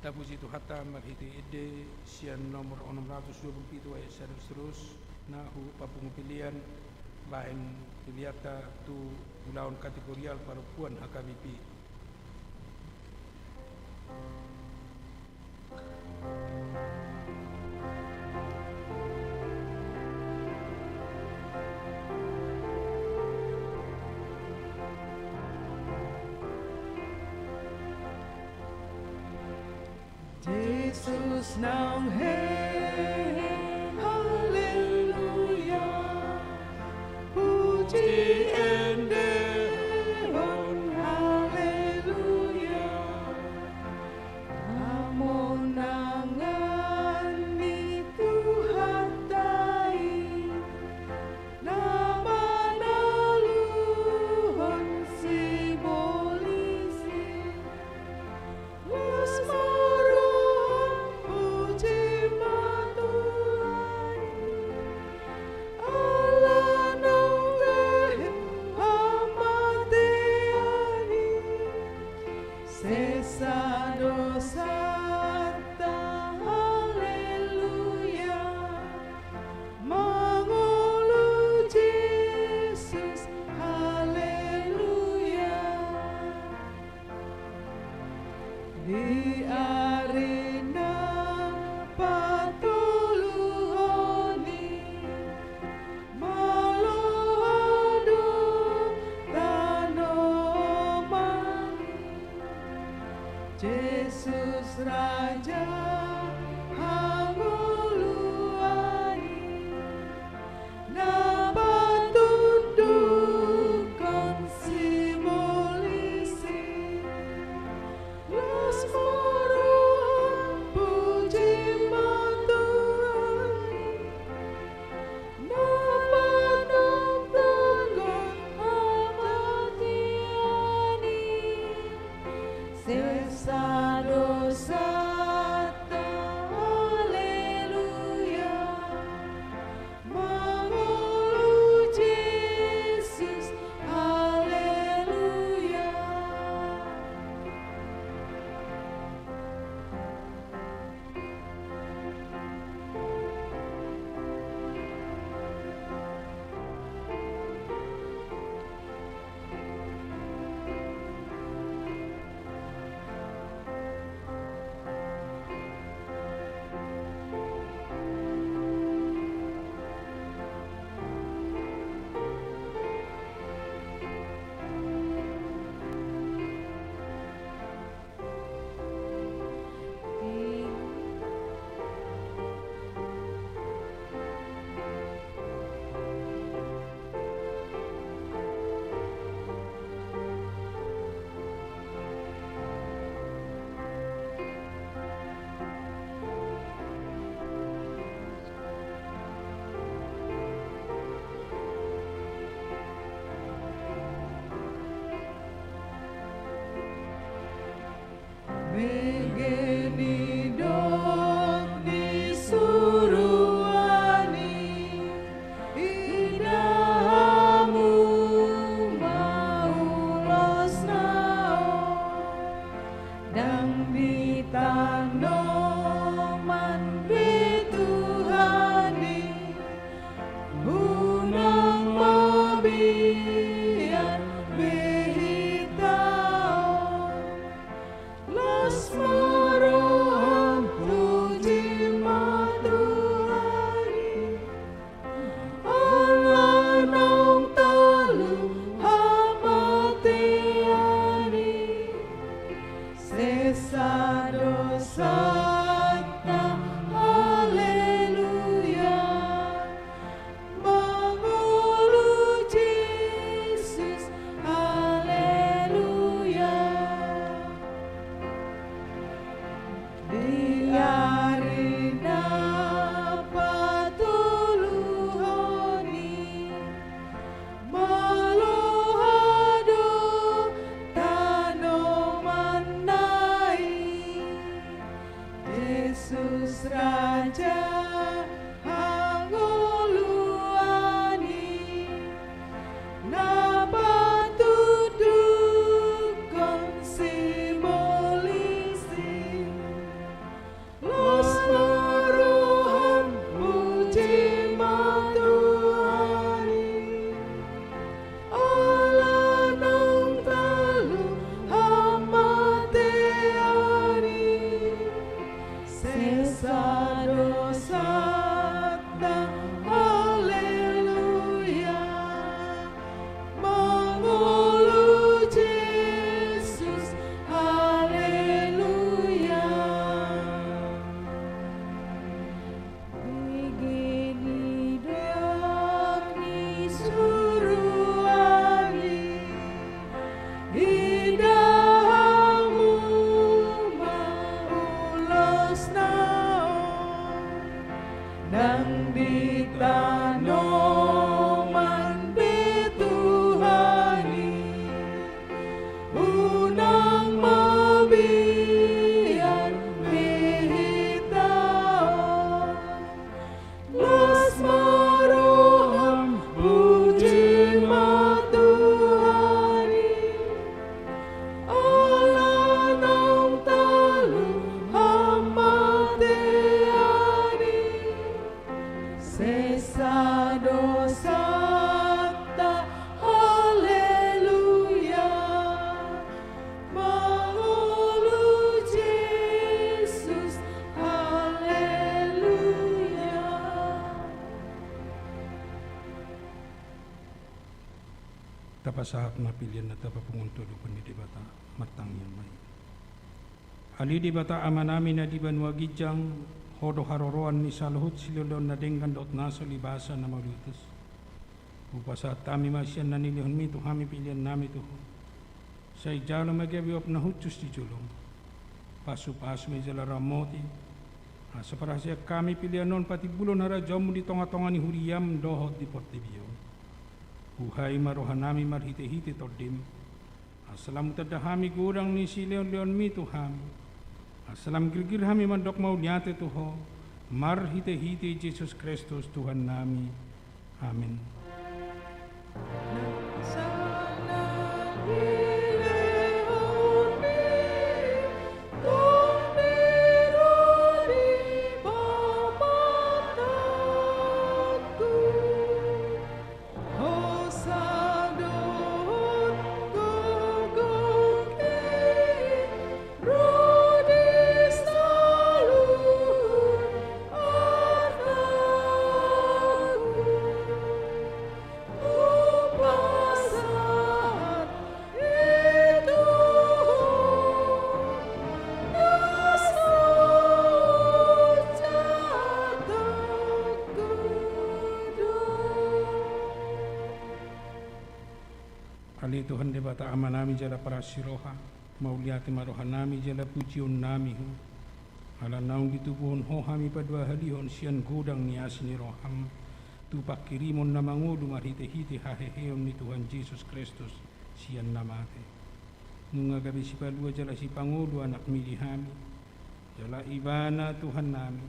Tapuji Tuhanta marhite ende sian nomor onom ratus dua pulu pitu ayat sada seterusna, hupapungu pelean, bahen peleanta tu ulaon kategorial parompuan H K B P. Jesus nang hehe, haleluya. Puji endehon, haleluya. Hamonangan ni Tuhanta i, na manaluhon sibolis i. Las ma roham, puji ma Tuhan. Sadosanta, haleluya. Mangolu Jesus, haleluya. Tapasahat ma pilianna, tapapungu tu adopan ni Debata. Martangiang ma hita. Ale Debata Amanami na di banua ginjang, Ho do haroroan ni saluhut silehonlehon na denggan dohot na so ulibasa na mauliutus. Hupasahat hami ma sian na nilehonMi tu hami piliannami tu Ho. Sai jalo ma gabe uap na hushus di jolom. Pasupasu ma i jala ramoti, asa parhasean hami pilian on patimbulhon harajaonMu di tongatonga ni huriaM dohot di portibi on. Buhai ma rohanami marhitehite TondiM, asa lam hutanda hami godang ni silehonlehonMi tu hami, asa lam girgir hami mandok mauliate tu Ho, marhitehite Jesus Kristus Tuhannami. Amen. Ale Tuhan Debata Amanami jala parasi roha, mauliate ma rohanami jala pujionnami Ho. Ala naung ditubuhon Ho hami paduahalihon sian godang ni asi ni rohaM, tu panghirimon na mangolu marhitehite haheheon ni Tuhan Jesus Kristus sian na mate. Nunga gabe sipalua jala sipangolu AnakMi di hami, jala Ibana Tuhannami,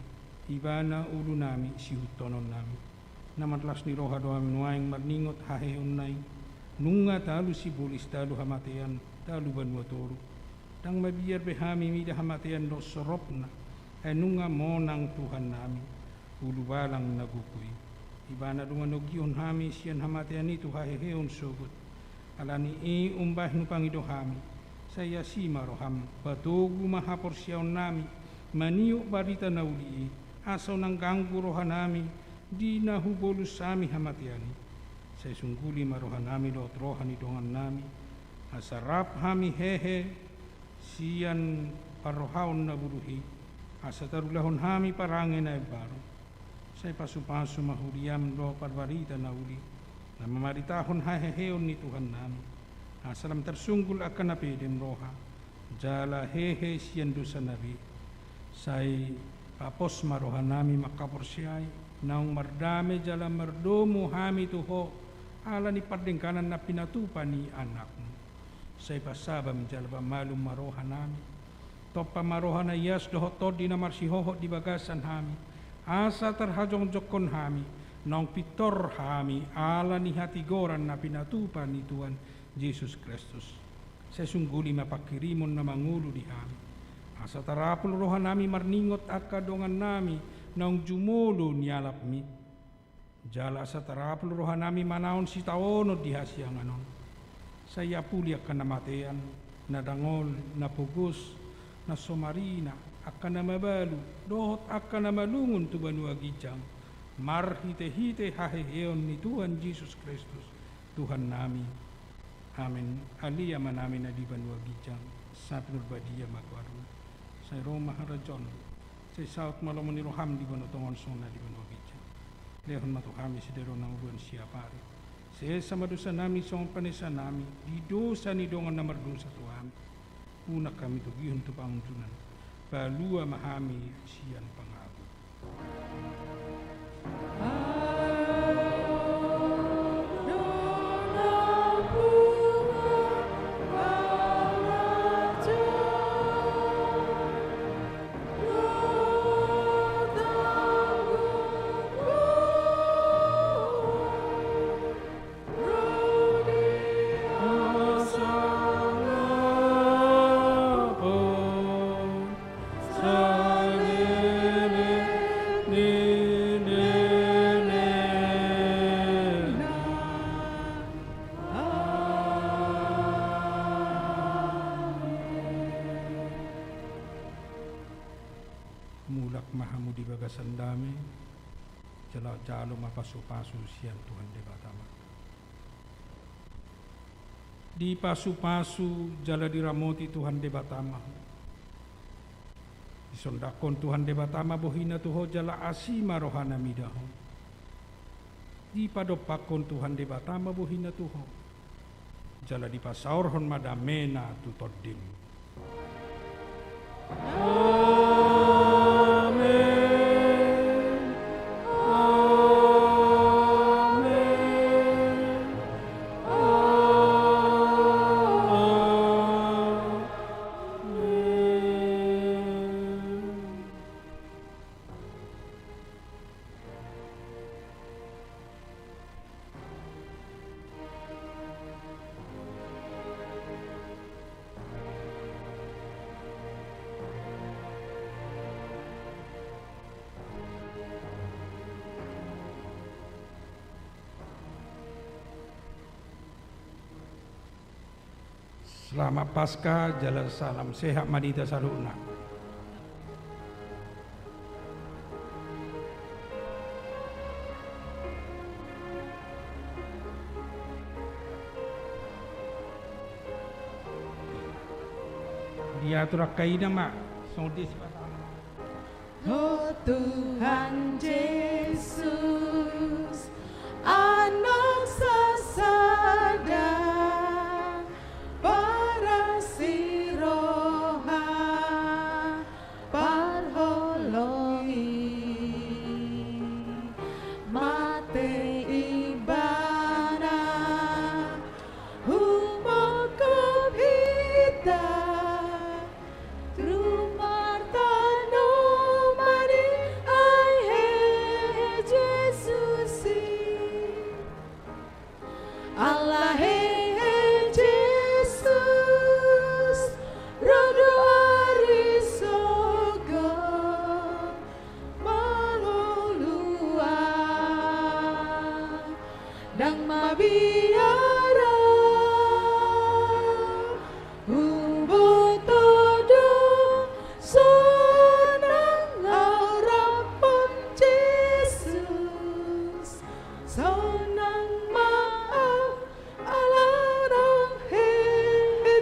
Ibana ulunami, siihutonnami. Na marlas ni roha do hami nuaeng marningot haheheonna i, nunga talu sibolis, talu hamatean, talu banua toru. Ndang mabiar be hami mida hamatean dohot soropna, ai nunga monang Tuhannami, ulubalang na gogo i. Ibana do manogihon hami sian hamatean i tu haheheon sogot. Ala ni i umbahen hupangido hami, sai asi ma rohaM, patogu ma haporseaonnami maniuk barita na uli i, asa unang ganggu rohanami di na hubolus hami hamatean i. Sai sungguli ma rohanami dohot roha ni dongannami, asa rap hami hehe sian parrohaon na buruk i, asa tarulahon hami parange na imbaru. Sai pasupasu ma huriaM dohot parbarita na uli, na mamaritahon haheheon ni Tuhannami, asa lam tarsunggul angka na pedem roha jala hehe sian dosana be. Sai papos ma rohanami mangkaporseai, naung mardame jala mardomu hami tu Ho, ala ni pardengganan na pinatupa ni AnakMu. Sai pasabar jala pamalum ma rohanami. Tompa ma roha na ias dohot tondi na marsihohot di bagasan hami, asa tarhajongjongkon hami, naung pintor hami ala ni hatigoran na pinatupa ni Tuhan Jesus Kristus. Sai sungguli ma panghirimon na mangolu di hami, asa tarapul rohanami marningot angka dongannami naung jumolo nialapmi. Jala asa tarapul rohanami manaon sitaonon di hasiangan on. Sai apuli angka na matean, na dangol, na pogos, na so marina, angka na mabalu, dohot angka na malungun tu banua ginjang, marhitehite haheheon ni Tuhan Jesus Kristus, Tuhannami. Amen. Ale Amanami na di banua ginjang, sai pinarbadia ma goarMu. Sai ro ma harajaonMu. Sai saut ma lomo ni rohaM di banua tonga on songon na di banua ginjang. Lehon ma tu hami sadari on hangoluan siapari. Sesa ma dosanami songon panesanami di dosa ni dongan na mardosa tu hami. Unang hami togihon tu pangunjunan. Palua ma hami sian pangago. Sandame, jala jalo ma pasupasu sian Tuhan Debata ma. Dipasupasu jala diramoti Tuhan Debata ma ho. Disondangkon Tuhan Debata ma bohina tu ho jala asi ma rohana mida ho. Dipadompakkon Tuhan Debata ma bohina tu ho. Jala dipasaorhon ma damena tu tondim. Amen. Amen. Amen. Selamat Paskah, jala salam sehat ma di hita saluhutna. Diatur angka ina ma, songon dia sipasahat. O Tuhan Jesus, Anak sasada, parasi roha parholoi, mate Ibana, humongkop hita, tung martano ma di Ho, hehe Jesus i. Ala hehe Jesus, ro do ari sogot mangolu Ho, ndang mabiar Au, huboto do sonang Au rap Ho Jesus, sonang